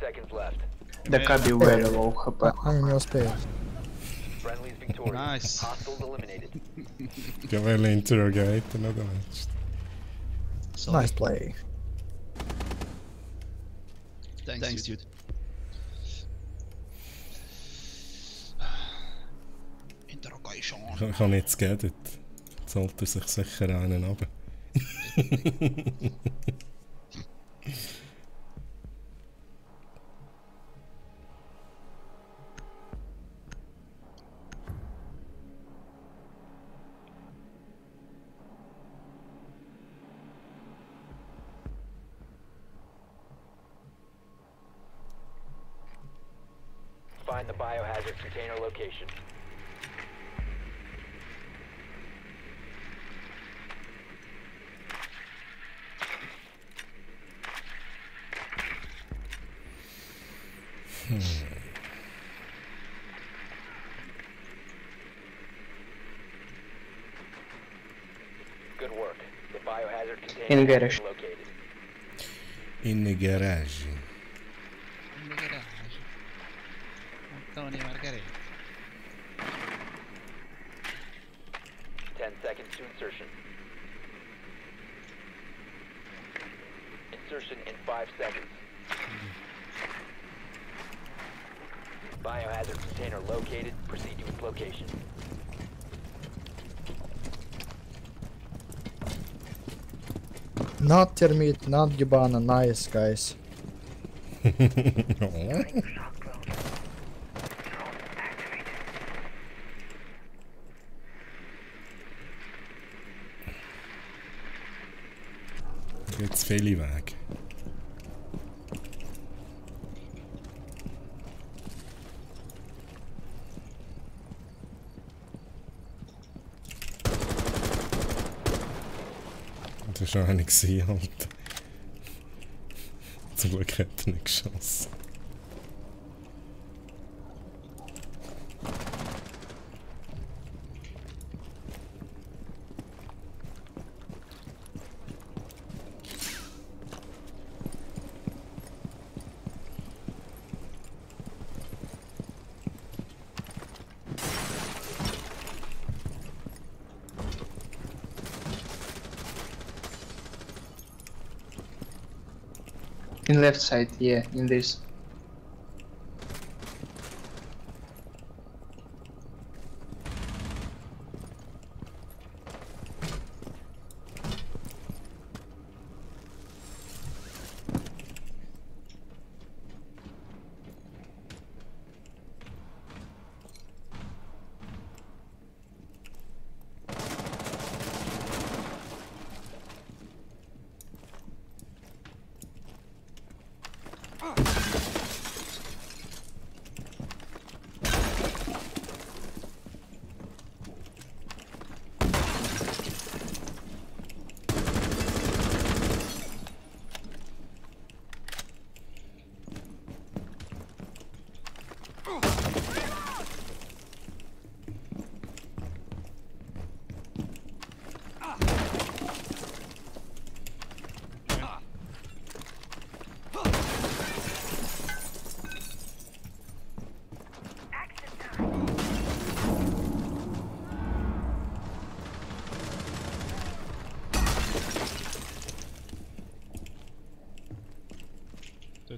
Seconds left. The cabby very low HP. I'm in your space. Friendly's victorious. Nice. Hostiles eliminated. Ich will interrogaten, oder nicht? Nice play. Thanks, dude. Interrogation. Ich habe jetzt geredet. Jetzt sollte er sich sicher einen runter. Find the biohazard container location. Good work. The biohazard container In has garage. been located. In the garage. In the garage. Antonio Margarete. 10 seconds to insertion. Insertion in 5 seconds. Biohazard container located. Proceed to its location. Not Termit, not Gibana, nice guys. Jetzt viele Wege. Das war einer, halt. Zum Glück hat er nicht geschossen. In left side, yeah, in this.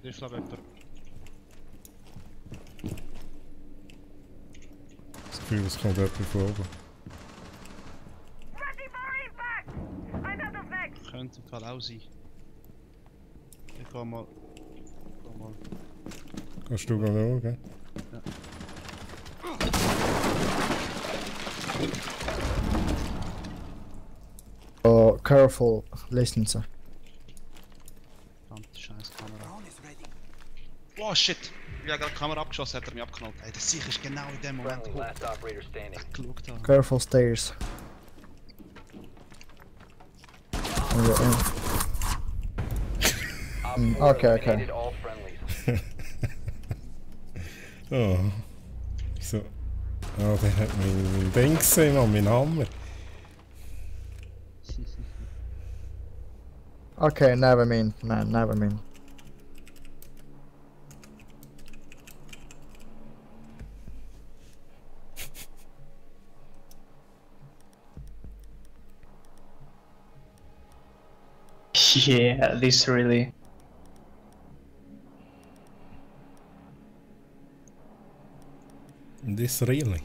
ich glaube jemand. Das Gefühl, es kommt jemand von oben. Könnte im Fall auch sein. Ich geh mal. Kannst du schauen, gell? Ja. Oh, careful, listen, sir. Verdammte scheiß Kamera. Oh shit! Ich habe gerade die Kamera abgeschossen, hat er mich abgeknallt. Ey, das sicher ist genau in dem Moment Friendly, last operator standing. geschaut habe. Careful stairs. Okay, okay. Eliminated all friendlies. Oh. Wieso? Oh, der hat mein Ding gesehen, Mann, mein Hammer. Okay, never mind, man, never mind. Yeah, this really. This really?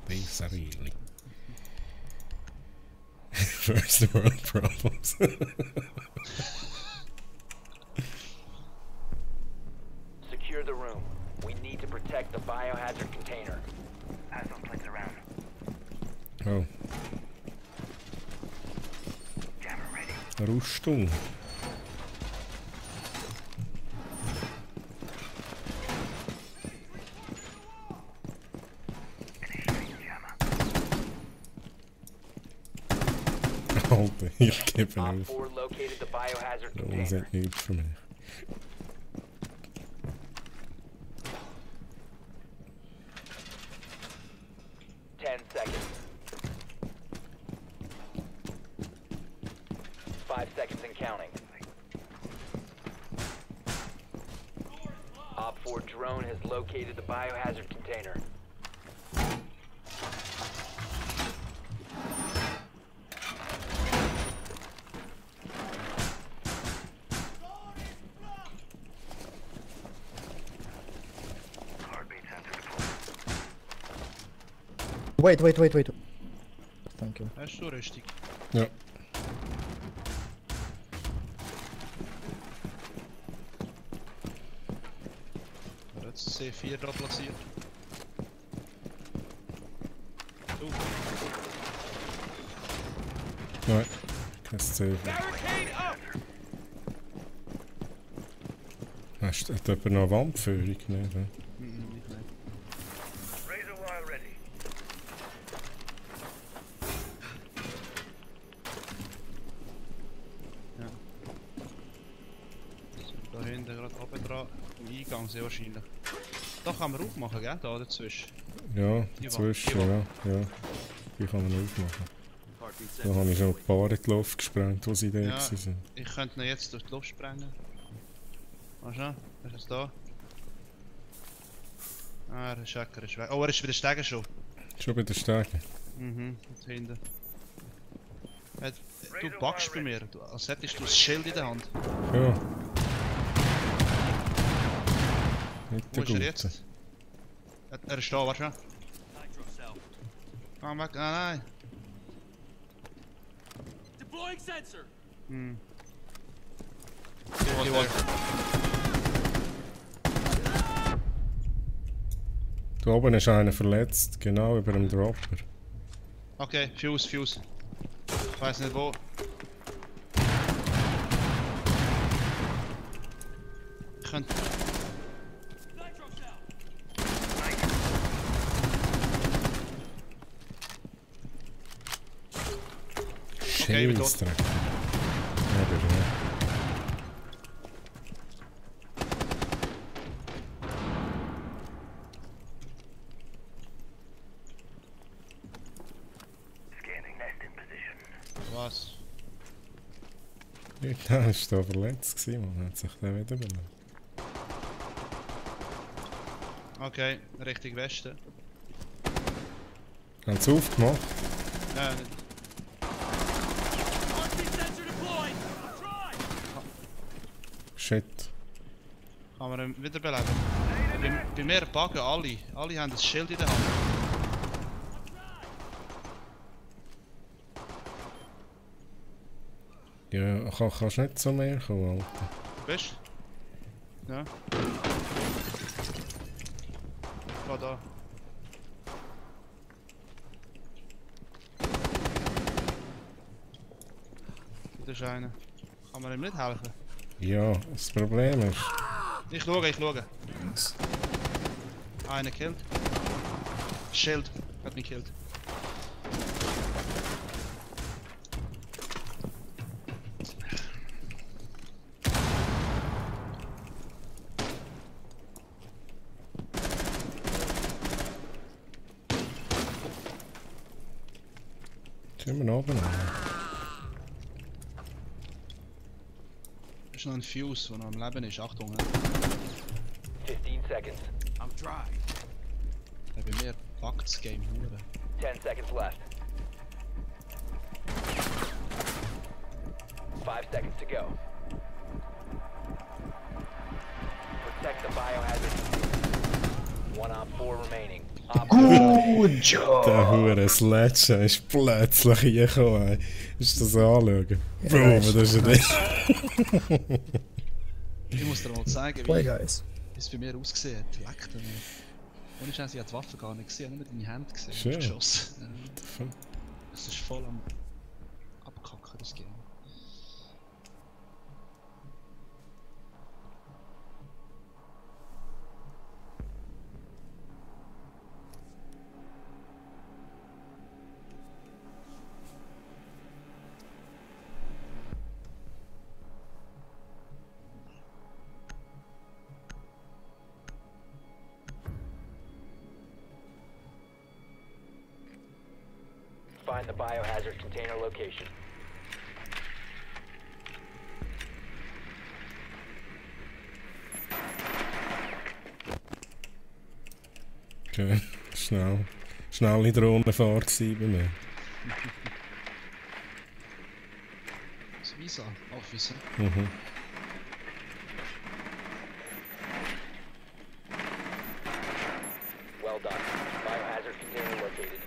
This really? First world problems. Secure the room. We need to protect the biohazard container. Pass those plates around. Oh, Jammer ready. Rüstung. Alter, ich gebe Op auf. 4 located the biohazard Das container. ist nichts für mich. Seconds. 5 seconds and counting. Op 4 drone has located the biohazard container. Wait. Thank you. Hast du Rüstung? Ja. Er hat C4 da platziert. Du. Nein, kein Safe. Hat jemand noch eine Wandführung? Nicht, ne? Nicht mehr. Razor wire ready. Ja. So, da hinten gerade oben dran. Im Eingang sehr wahrscheinlich. Da kann man aufmachen, gell? Da dazwischen. Ja, Die dazwischen, Wand. ja. Die kann man aufmachen. Heartbeat Da sensor. habe ich schon ein paar in die Luft gesprengt, wo sie da Ja. waren. Ich könnte ihn jetzt durch die Luft sprengen. Mal schauen, er ist jetzt da. Ah, der Checker ist weg. Oh, er ist bei den Stegen schon. Schon bei den Stegen. Mhm, dort hinten. Du backst bei mir, als hättest du das Schild in der Hand. Ja. Nicht Wo der ist er Gute. jetzt? Er ist da, warte schon. Nitro cell. Komm weg, nein. Deploying sensor. Hm. Da oben ist einer verletzt, genau über dem Dropper. Okay, Fuse. Ich weiß nicht wo. Ich könnte. Nitro cell. Okay, ich bin tot. Scheissdreck. Aber ja. Scanning nest in position. Was? Der war da verletzt gewesen, man hat sich den wieder übernommen. Okay, Richtung Westen. Haben sie aufgemacht? Ja, nicht. Heartbeat sensor deployed. Try. Shit. Kann man ihn wiederbeleben? Bei mir buggen alle. Alle haben das Schild in der Hand. Ja, kannst du nicht zu mir kommen, Alter. Bist du? Ja. War da. Da ist einer. Kann man ihm nicht helfen? Ja, das Problem ist... Ich schaue. Einer killt. Schild. Hat mich killt. Sind wir noch oben? Da ist noch ein Fuse, der noch am Leben ist. Achtung. 15 seconds. I'm dry. Ja, bei mir packt das Game hure. 10 seconds left. 5 seconds to go. Protect the biohazard. 1 op 4 remaining. Good job! Der hure Sledge ist plötzlich reingekommen, ey. Ist das anschauen? Ja, Bro, nice. das ist nicht. Ich muss dir mal zeigen, Play wie guys. es bei mir ausgesehen hat. Leck dir nicht. Ohne Chance, ich habe die Waffe gar nicht gesehen, nur deine Hände gesehen. Schön. Geschossen. Ja. Das ist voll am Abkacken, das Game. Find the biohazard container location. Okay, schnell in Drohnenfahrt gewesen bei mir. Das Visa, Officer. Mhm. Well done. Biohazard container located.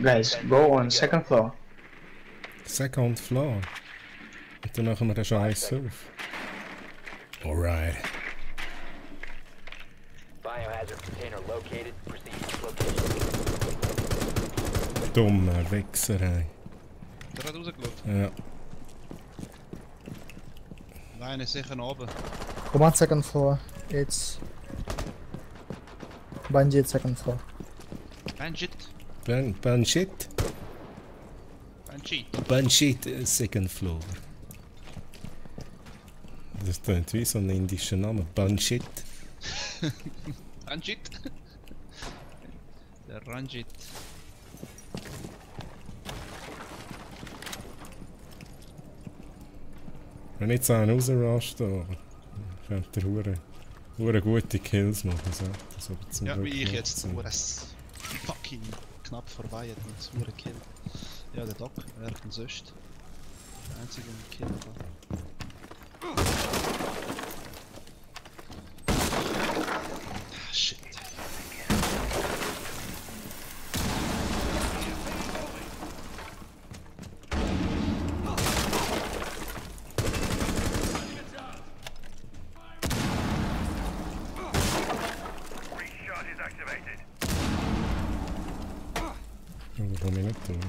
Guys, go on second floor. Second floor. Und dann machen wir den Scheiß auf. Alright. Biohazard container located. Proceed to location. Dummer Wichser, ey. Der hat rausgeschaut. Ja. Nein, ist sicher noch oben. Come on, second floor. It's Banjit second floor. Banjit. Banshit? Banjit. Banshit, second floor. Das klingt wie so ein indischer Name. Banshit. Ranjit. Der Ranjit. Wenn ich jetzt einen rausrusht, könnte er hure gute Kills machen. So, zum Ja, Glück wie ich nicht jetzt. so. Das fucking knapp vorbei hat mit so einem Kill. Ja, der Doc, wer denn sonst? Der einzige mit Kill hat. Ah, shit. Shot is activated. Das komme ich nicht tun.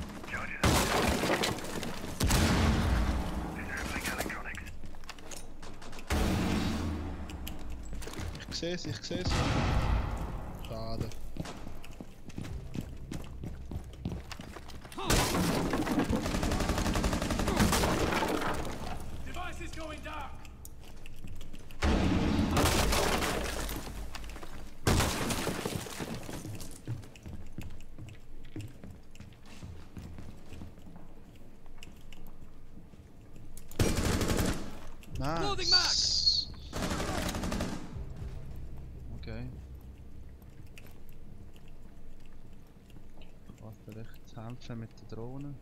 Disabling electronics. Ich seh's. Schade. Device is going dark. Loading mag. Nice. Okay. Ich kann vielleicht helfen mit der Drohne.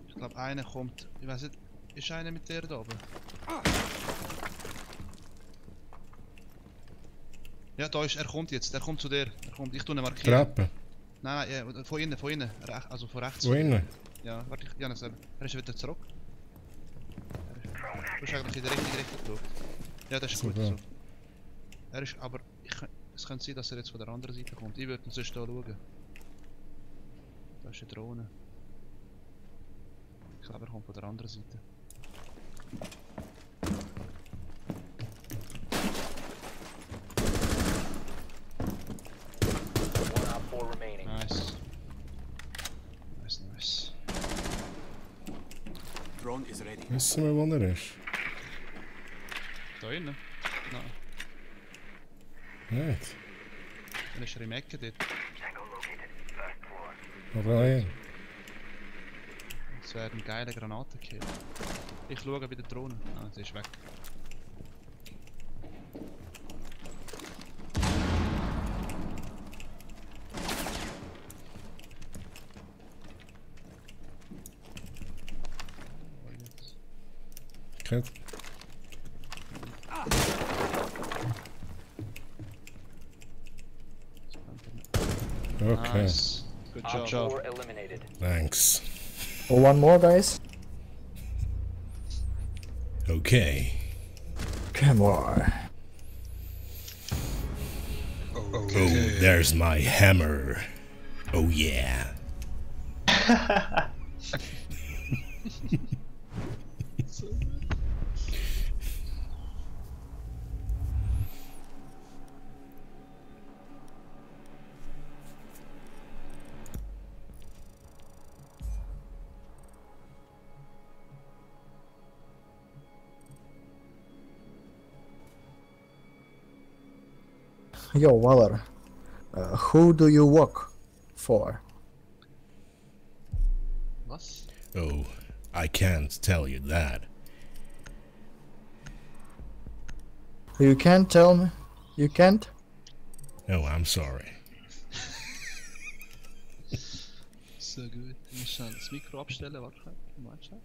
Ich glaube einer kommt. Ich weiß nicht, ist einer mit der da oben? Ja, da ist, er kommt jetzt, er kommt zu dir. Er kommt, ich tue ihn markieren. Treppe. Nein, ja, von innen. Also von rechts. Wo innen? Ja, warte, ich kann es sagen. Er ist wieder zurück. Du hast eigentlich in die richtige Richtung geschaut. Ja, das ist gut so. Er ist, aber es könnte sein, dass er jetzt von der anderen Seite kommt. Ich würde sonst hier schauen. Da ist eine Drohne. Ich glaube, er kommt von der anderen Seite. One op 4 remaining. Nice. Nice. Drone is ready. Wissen wir, wo er ist? Da innen? Nein. Nicht. Dann ist er im Ecke dort. Aber nein. Das wäre ein geiler Granatenkill. Ich schaue bei der Drohne. Ah, sie ist weg. Okay. Okay. Nice. Good Op job. 4 eliminated. Thanks. Oh, one more, guys. Okay. Come on. Oh, there's my hammer. Oh yeah. Yo, Waller. Who do you work for? Was? Oh, I can't tell you that. You can't tell me? You can't? No, I'm sorry. So gut. Ich muss schnell das Mikro abstellen, warte. Moment schnell.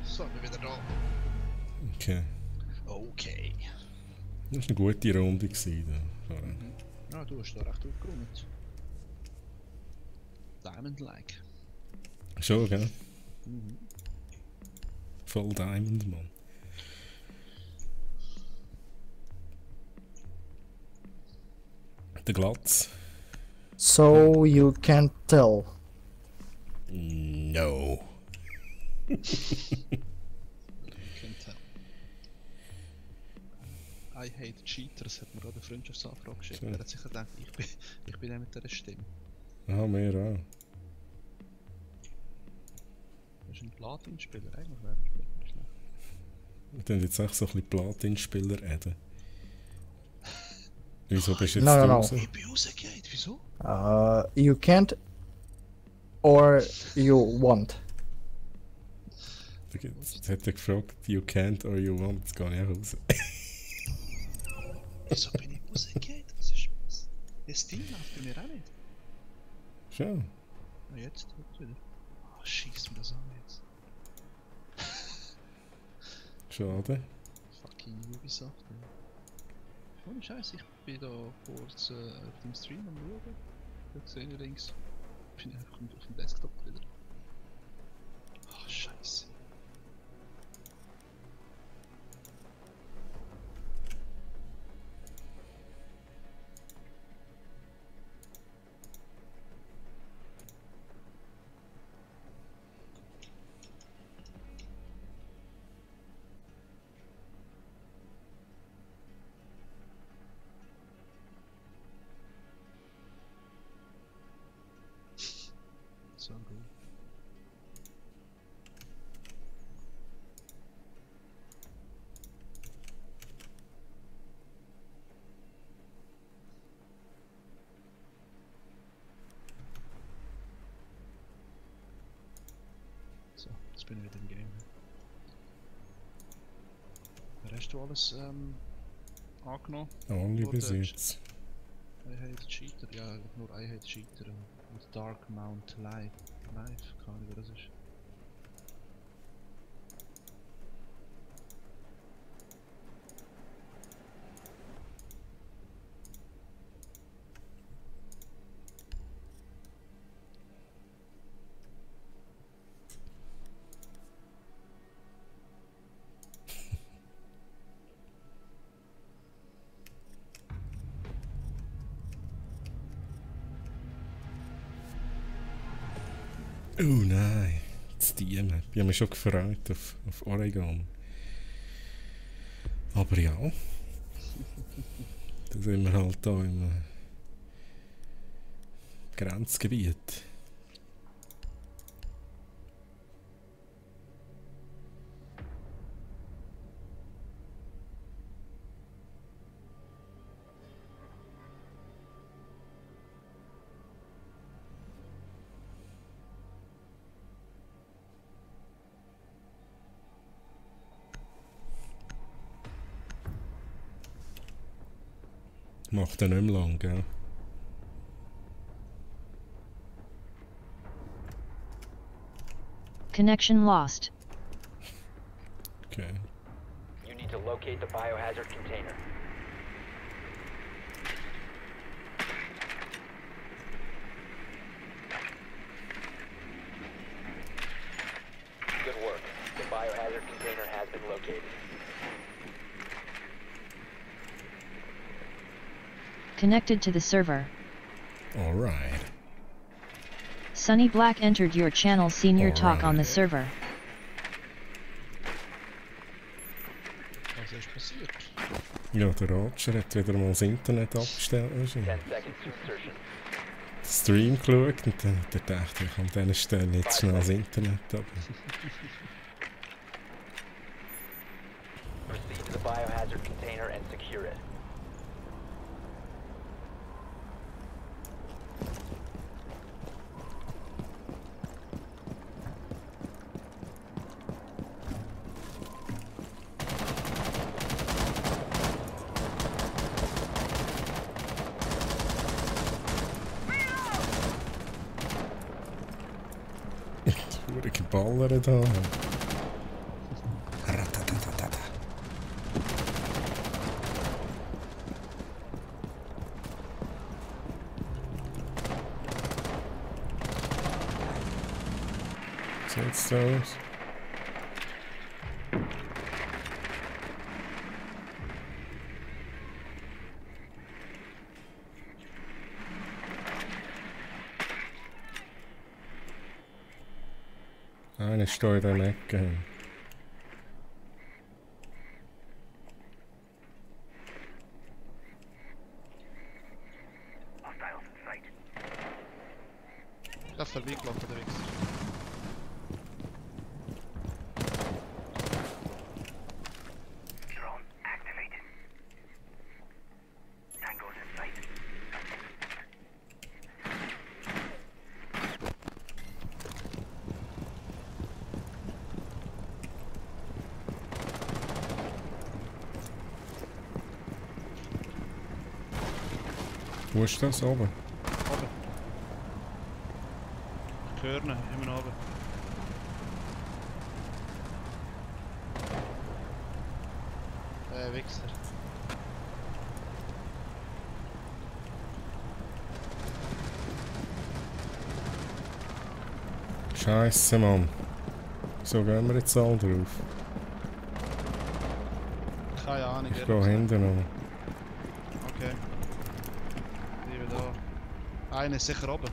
So, wir wieder da. Okay. Okay. Das war eine gute Runde gewesen, da. Ja, du hast da recht aufgeräumt. Diamond-like. Schon, gell? Voll Diamond, Mann. Der Glatz. So you can't tell. No. Can tell. I hate cheaters, hat mir gerade eine Freundschaftsanfrage geschickt. So. Er hat sicher gedacht, ich bin der mit dieser Stimme. Ah, mehr auch. Das ist ein Platin-Spieler, eigentlich wäre das nicht schlecht. Wir tun jetzt auch so ein bisschen Platin-Spieler reden. Wieso bist du jetzt No, no, no. draußen? Ich bin rausgegangen, wieso? You can't or you want. Jetzt hat er gefragt, you can't or you want, jetzt gehe ich auch raus. Wieso bin ich rausgegangen? Was ist das? Das Steam läuft bei mir auch nicht. Schon. Ah, jetzt wieder. Ah, schieß mir das an jetzt. Schade. Fucking Ubisoft, ey. Ohne Scheiß, ich bin da kurz auf dem Stream am Schauen. Da sehe ich links. Bin ich einfach auf dem Desktop wieder. Ah, Scheiße. So gut. jetzt bin ich wieder im Game. Hast du alles angenommen? Only Oder bis jetzt. I hate Cheater, ja, eigentlich nur I hate Cheater und Dark Mount Live, keine Ahnung, wer das ist. Oh nein, das Team. Ich habe mich schon gefreut auf Oregon. Aber ja, da sind wir halt hier im Grenzgebiet. Macht er nicht mehr lang, gell? Connection lost. Okay. You need to locate the biohazard container. Good work. The biohazard container has been located. Connected to the server. Alright. Sunny Black entered your channel senior talk on the Alright. server. Was ist passiert? Ja, der Roger hat wieder mal das Internet abgestellt. 10 seconds to insertion. Stream geschaut und dann dachte ich, an dieser Stelle jetzt schnell das Internet ab. Proceed to the biohazard container and secure it. Pure geballert da. Ratatatata. Sieht's so aus? Einer steht in der Ecke. Hostiles in sight. Ich darf vorbeigelaufen, der Wichser. Drone activated. Tango's in sight. Wo ist das oben? Oben. Ich höre ihn, immer oben. Wichser. Scheisse, Mann. So gehen wir jetzt alle drauf. Keine Ahnung. Ich gehe hinten noch. Okay. Die wir da. Einer ist sicher oben.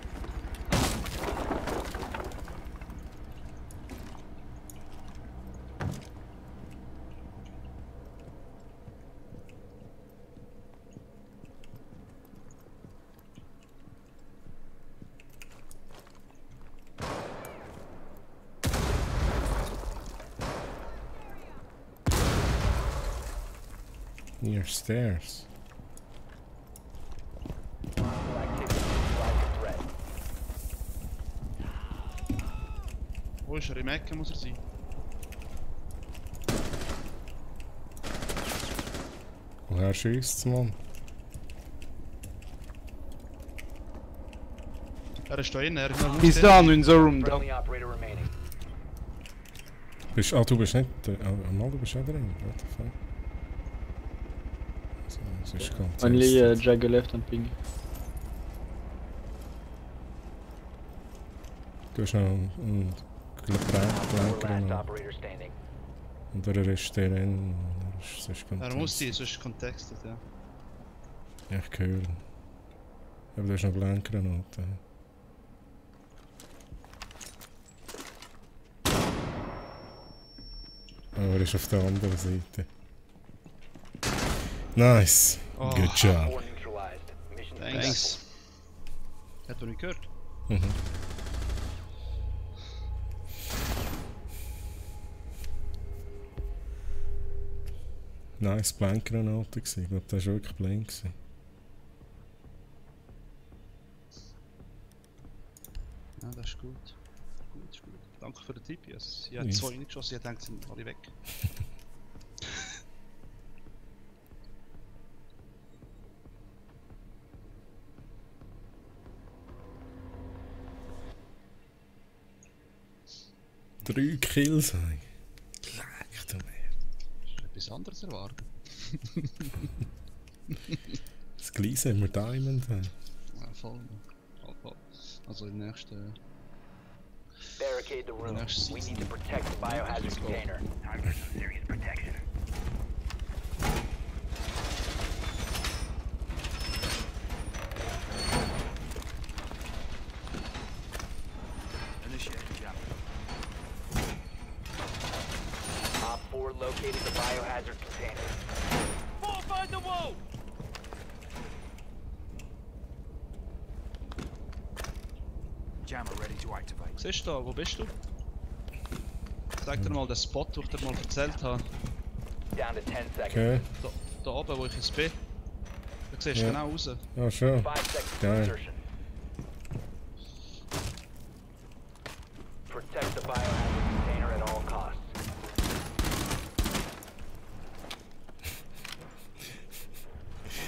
Near stairs. Wo ist er? Im Ecken muss er sein. Woher schießt man? Er ist da innen, er ist noch He's down in the room. Friendly operator remaining. Du bist nicht... Mal, du bist auch drin. What the fuck? So, das ist ganz Only Jagger left and ping. Du hast noch einen Blanker Operator standing. und er ist der in... Er muss sein, sonst contextet, ja. Ja, ich höre. Aber du hast noch Blanker noch. Aber er ist auf der anderen Seite. Nice! Oh. Good job! Thanks. Hat du nicht gehört? Mhm. Nice Blankgranate gewesen. Ich glaube, das war wirklich blank gewesen. Ja, das ist gut. Gut, ist gut. Danke für den Tipp. Ich habe 2 reingeschossen, ich denke, sie sind alle weg. Drei Kills, ey. Leck du mir. Etwas anderes erwarten. Das Gleis haben wir Diamond. Ja, voll. Voll. Also im nächsten... Barricade the room. We need to protect the biohazard container. Time for some serious protection. Initiate jump. Op 4 located the biohazard container. Fortify the wall! Jammer ready to activate. Siehst du da, wo bist du? Sag dir mal den Spot, den ich dir mal erzählt habe. Down to 10 seconds. Okay. Da oben, wo ich jetzt bin. Da siehst du Ja. genau raus. Ja, schon. 5 seconds to Geil. insertion. Protect the biohazard container at all costs.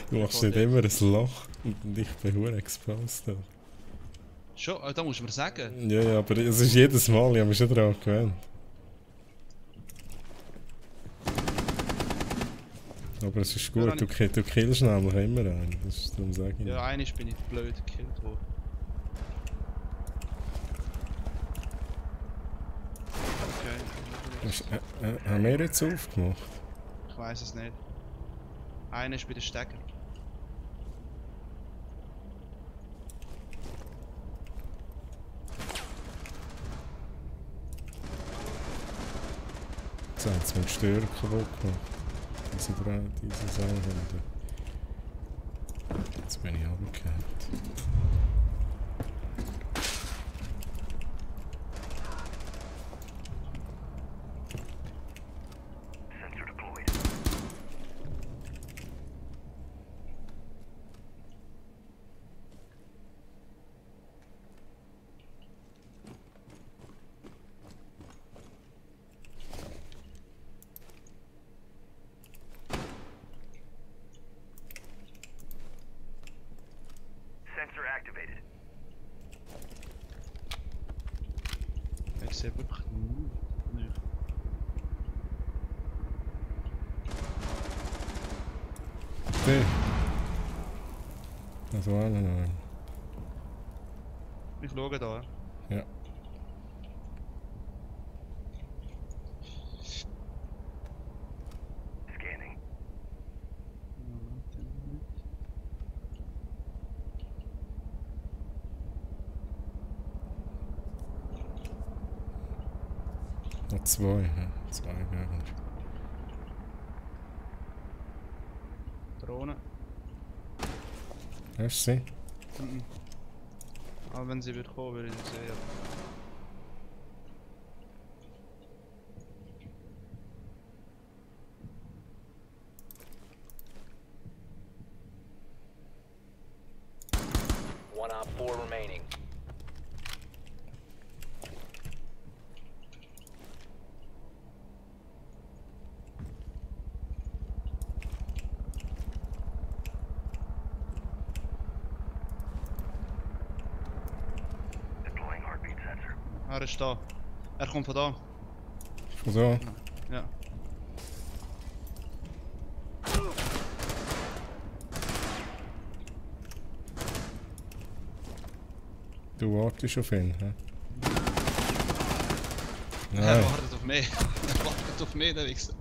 Du machst nicht immer ein Loch und ich bin hure exposed. Schon? Da musst du mir sagen. Ja, aber es ist jedes Mal, ich habe mich schon daran gewöhnt. Aber es ist gut, du killst nämlich immer einen, das ist darum sage ich. Ja, einmal bin ich blöd gekillt worden. Okay. Haben wir jetzt aufgemacht? Ich weiß es nicht. Einer ist bei den Stecker. So, jetzt wird die Steuer kaputt gemacht. Diese Sachen. Jetzt bin ich runtergefallen. Sensor deployed. Sensor activated. Ich sehe wirklich nicht. Okay. Das war einer noch. Ich schaue da. Ja. Scanning. Noch zwei, ja. Zwei Gegner. Drohne. Hast du sie? Mhm. Aber wenn sie wird kommen, würde ich sie sehen. One op 4 remaining. Er ist da. Er kommt von da. Von da? Ja. Du wartest auf ihn, hä? Er wartet auf mich. Er wartet auf mich, der Wichser.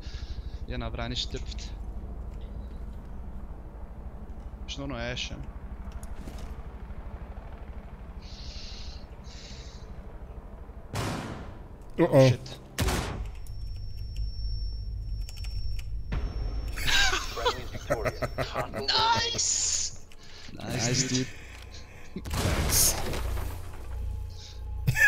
Ja, aber einer stirbt. Ist nur noch Asche. Oh oh. Shit. Nice! Nice, dude. Nice.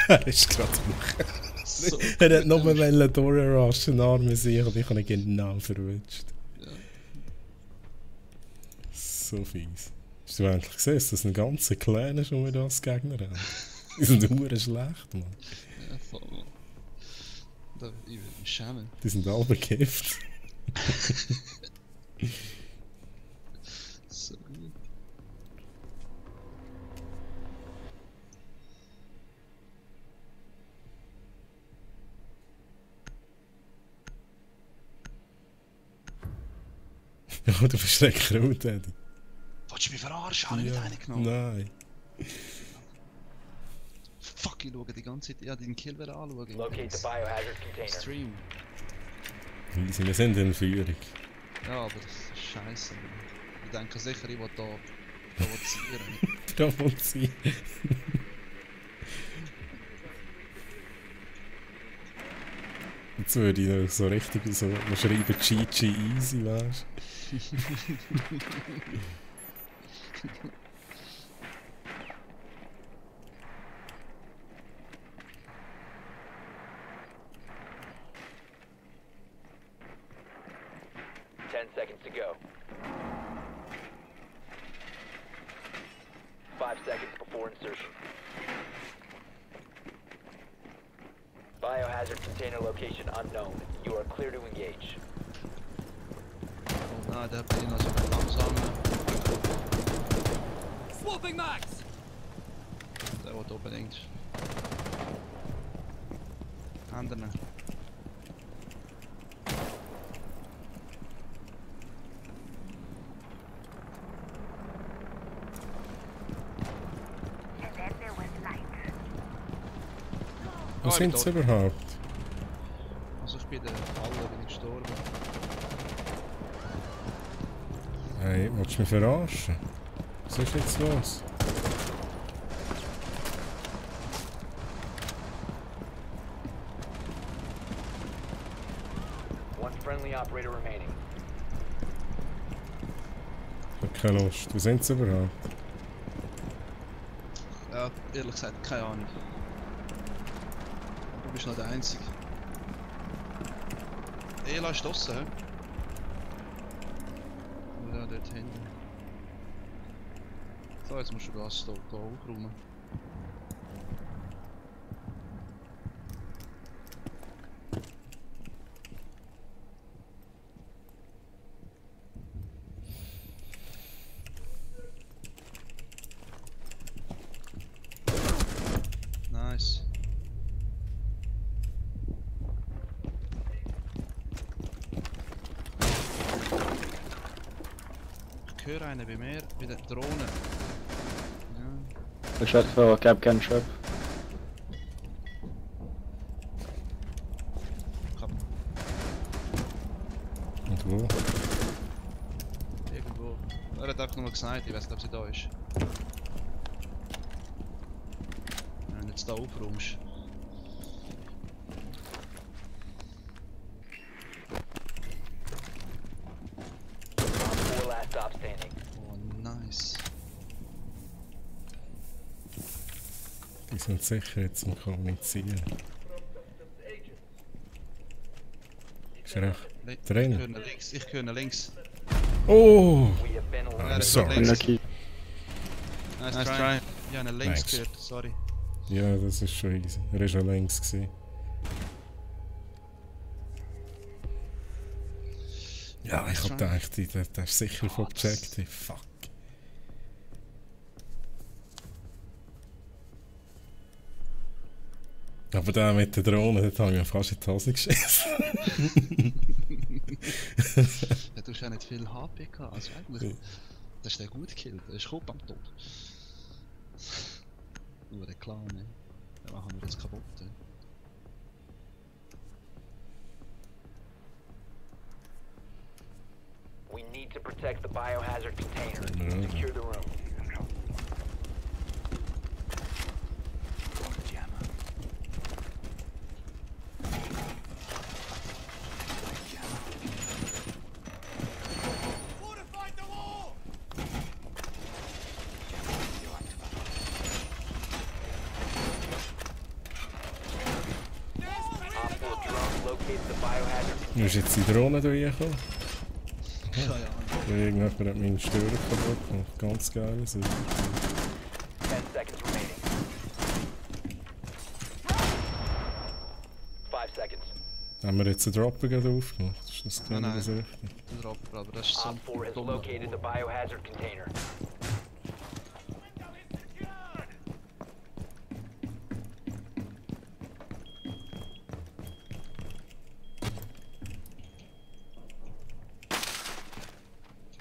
Er ist gerade hoch. So er hat nur durchrushen, arme sich, und ich habe ihn genau verwünscht. Ja. So fies. Hast du eigentlich gesehen, dass das ein ganzer Clan ist, wo wir da als Gegner haben? Die sind verdammt schlecht, Mann. Ja, voll. Da, ich will mich schämen. Die sind alle bekifft. So gut. Ja, du bist Rekrut, Eddie. Wolltest du mich verarschen? Habe ich nicht einen genommen? Nein. Fuck, ich schaue die ganze Zeit. Ja, den Kill wieder anschauen. Locate the biohazard container. Stream. Easy, wir sind in Führung. Ja, aber das ist scheiße. Ich denke sicher, ich will da provozieren. Provozieren. Jetzt würde ich noch so richtig so schreiben, GG easy, weißt du? Seconds to go. 5 seconds before insertion. Biohazard container location unknown. You are clear to engage. Oh nein, der bin ich noch so langsam. Swapping max! Der wird unbedingt. Anderen. Wo sind sie überhaupt? Also ich bin der Falle, bin ich gestorben. Hey, willst du mich verarschen? Was ist jetzt los? One friendly operator remaining. Ich hab keine Lust. Wo sind sie überhaupt? Ja, ehrlich gesagt, keine Ahnung. Du bist noch der Einzige. Ela ist draussen, hä? Ja, dort hinten. So, jetzt musst du das hier aufräumen. Nice. Ich höre einen bei mir, bei der Drohne. Ja. The shot for Cap Can Trap. Und wo? Irgendwo. Er hat einfach nur gesagt, ich weiß nicht, ob sie da ist. Wenn du jetzt da aufräumst. Four last stop standing. Oh, nice. Die sind sicher jetzt am Kommunizieren. Ist er echt drin? Ich höre links. Oh! We have been I'm eliminated. sorry. Unlucky. Nice try. Ja, eine links Thanks. gehört, sorry. Ja, das ist schon easy. Er war schon links gewesen. Ja, ich hab gedacht, der ist sicher von Objective. Fuck. Aber der mit der Drohne, dort habe ich mir fast in die Hose geschissen. Ja, du hast ja nicht viel HP gehabt, also eigentlich. Das ist der gut gekillt, der ist kaum am Tod. Nur der Clan, ne? Den machen wir jetzt kaputt. Ne? We need to protect the biohazard container. Secure the room. Wie ist jetzt die Drohne reingekommen? Irgendjemand hat meinen Störer kaputt gemacht. Ganz geil. 10 seconds remaining. 5 seconds. Haben wir jetzt einen Dropper gerade aufgemacht? Ist das Nein, genau das nein. Richtige? Der Dropper, aber das ist so Op 4 has dumm. located the biohazard container.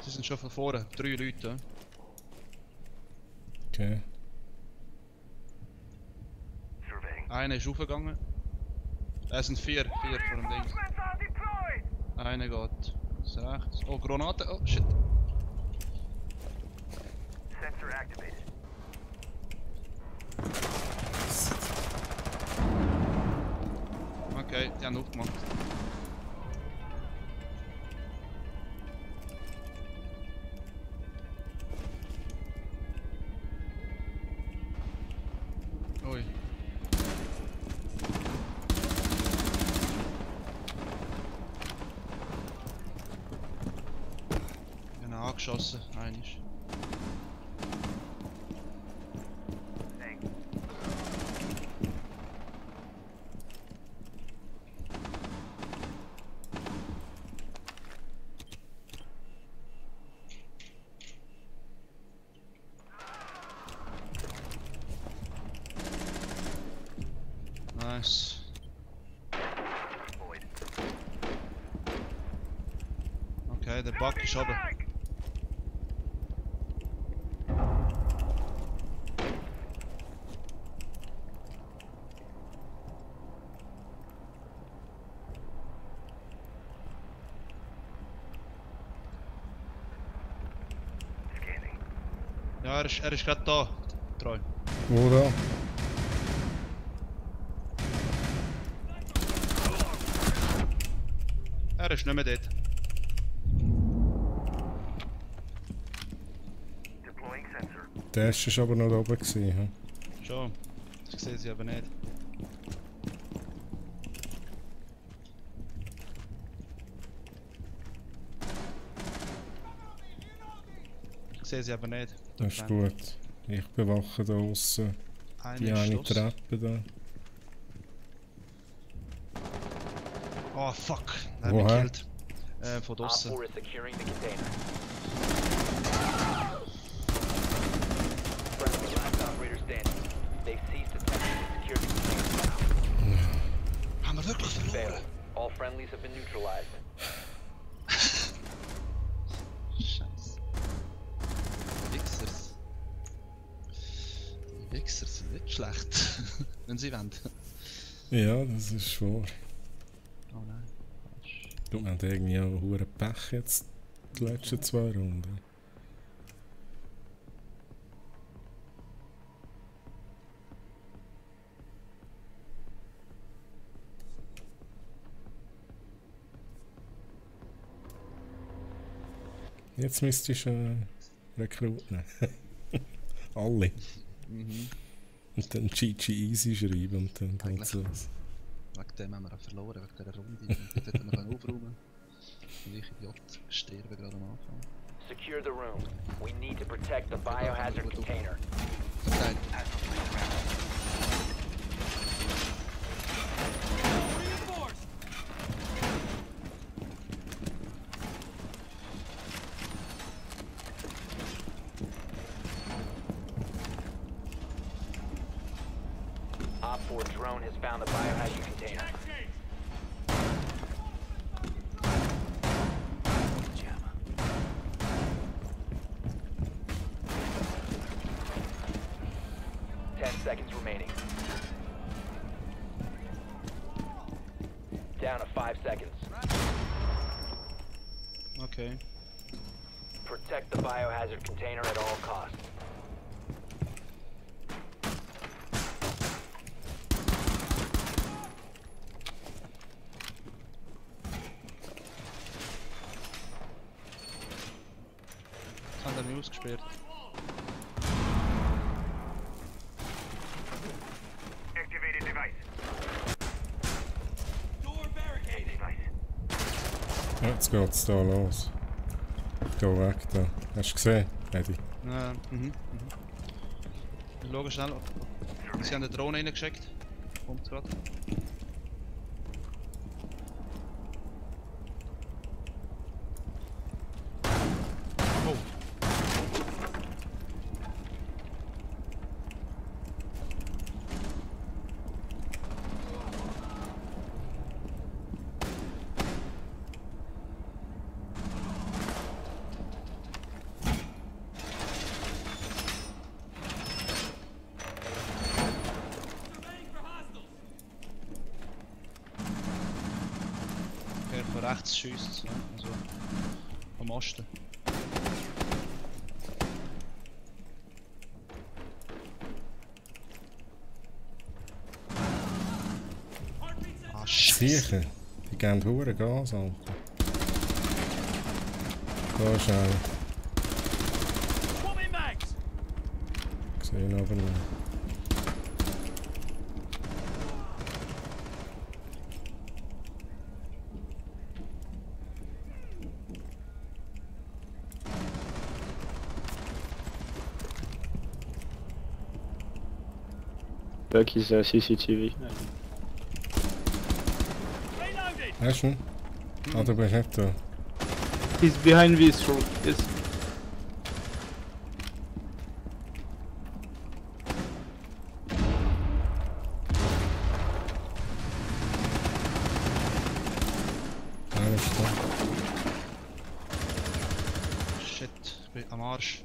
Sie sind schon von vorne, 3 Leute. Okay. Einer ist aufgegangen. Es sind 4 vor dem Ding. Einer geht. Das rechts. Oh, Granate. Oh, shit. Sensor activated. Okay, die haben aufgemacht. Ui. Genau, angeschossen, einiges. Nice. Okay, der Bug ist oben. Ja, er ist gerade da. Treu. Wo da? Er ist nicht mehr dort. Deploying sensor. Der ist aber noch da oben gewesen. Hm? Schon. Ich sehe sie aber nicht. Ich sehe sie aber nicht. Das ist gut. Ich bewache da außen die eine Treppe da. Oh fuck, er hat mich Woher? gekillt. Von Op draussen. 4 is securing the container. Friendly last operator standing. They've ceased attempting to secure the container. Haben wir wirklich verloren? Failed. All friendlies have been neutralized. Scheiße. Die Wichsers. Die Wichsers sind nicht schlecht. Wenn sie wollen. Ja, das ist wahr. Oh nein. Falsch. Du, wir haben irgendwie auch einen hohen Pech jetzt die letzten 2 Runden. Jetzt müsstest du rekruten. Alle. Mhm. Und dann GG Easy schreiben und dann geht's los. Wegen dem haben wir auch verloren, wegen dieser Runde. Und dort hätten wir aufräumen. Und ich Idiot sterbe gerade am Anfang. Secure the room. We need to protect the biohazard container. Verteilt. Op 4 drone has found the biohazard container. Jammer. 10 seconds remaining. Down to 5 seconds. Okay. Protect the biohazard container at all costs. Das haben wir ausgesperrt. Activated device. Door barricaded. Device. Ja, jetzt geht's da los. Geh weg da. Hast du gesehen, Eddie? Wir schauen schnell. Sie haben eine Drohne reingeschickt. Kommt gerade. Oh. Okay, von rechts schießt. Ja, also vom Osten. Ah, Sicher. Die geben hure Gas, Alter. Da ist einer. Swapping mags. Gesehen aber nicht. Back is CCTV. Reloaded. Hast du ihn? Ah, du bist nicht da. He's behind this room. Yes. Einer ist da. Shit, ich bin am Arsch.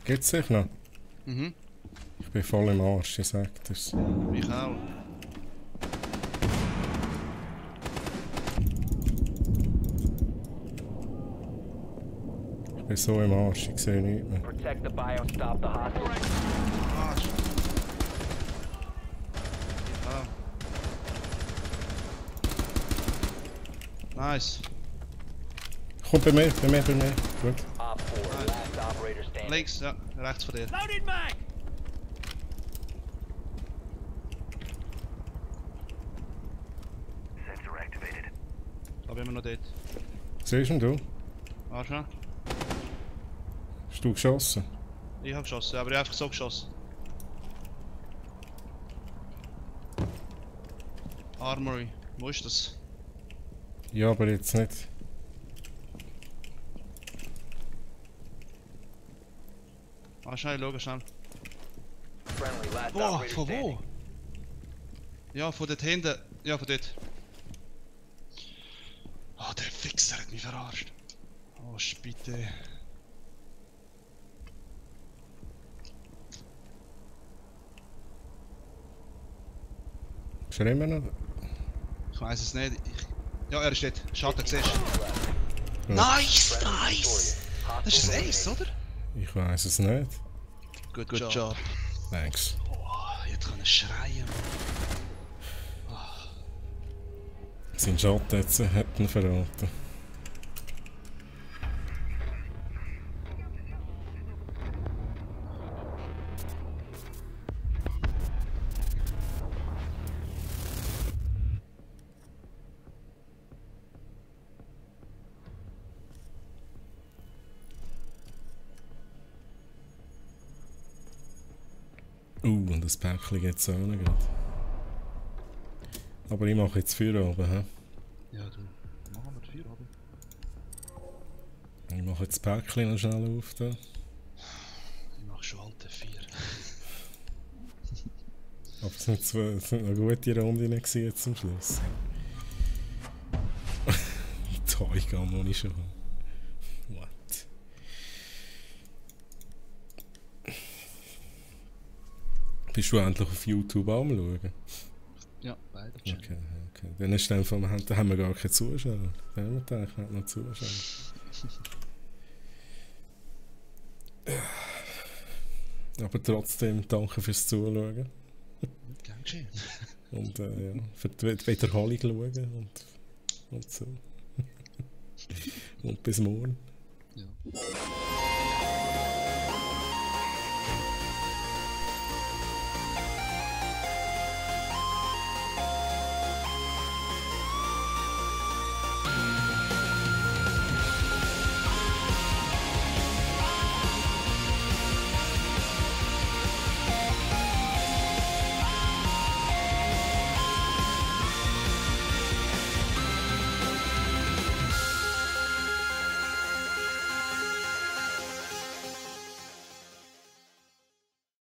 Geht's sich noch? Mhm. Ich bin voll im Arsch, ich sag das. Ich auch. Ich bin so im Arsch, ich sehe nichts mehr. Protect the bio, stop the hostage. Arsch. Ich auch. Nice. Komm bei mir. Gut. Op 4, last operator standing. Links, ja, rechts von dir. Loaded mag. Sensor activated. Da bin ich noch dort. Siehst du? Ah, schon? Hast du geschossen? Ich hab geschossen, aber ich hab einfach so geschossen. Armory, wo ist das? Ja, aber jetzt nicht. Ah, schnell, schau schnell. Friendly, last Boah, operator von standing. wo? Ja, von dort hinten. Ja, von dort. Oh, der Fixer hat mich verarscht. Oh, Spitte. Ist er immer noch? Ich weiß es nicht. Ja, er ist dort. Schatten, siehst du? Ja. Nice, nice! Das ist ein Ace, oder? Ich weiß es nicht. Good job. Thanks. Oh, jetzt kann er schreien. Sein Schatten hat ihn verraten. Und das Päckchen geht so nicht. Aber ich mache jetzt Feierabend, hä? Ja, du. Machen wir die Feierabend. Ich mache jetzt das Päckchen noch schnell auf da. Ich mach schon alte 4. Aber es sind eine gute Runde gewesen zum Schluss. Toy Gun, wo ich schon habe. What? Bist du endlich auf YouTube am schauen? Ja, beide. Okay. Dann ist dann vom da haben wir gar keine Zuschauer. Da haben wir gedacht, wir hätten noch Zuschauer. Aber trotzdem danke fürs Zuschauen. Gern geschehen. Und ja, für die Wiederholung schauen und so. Und bis morgen.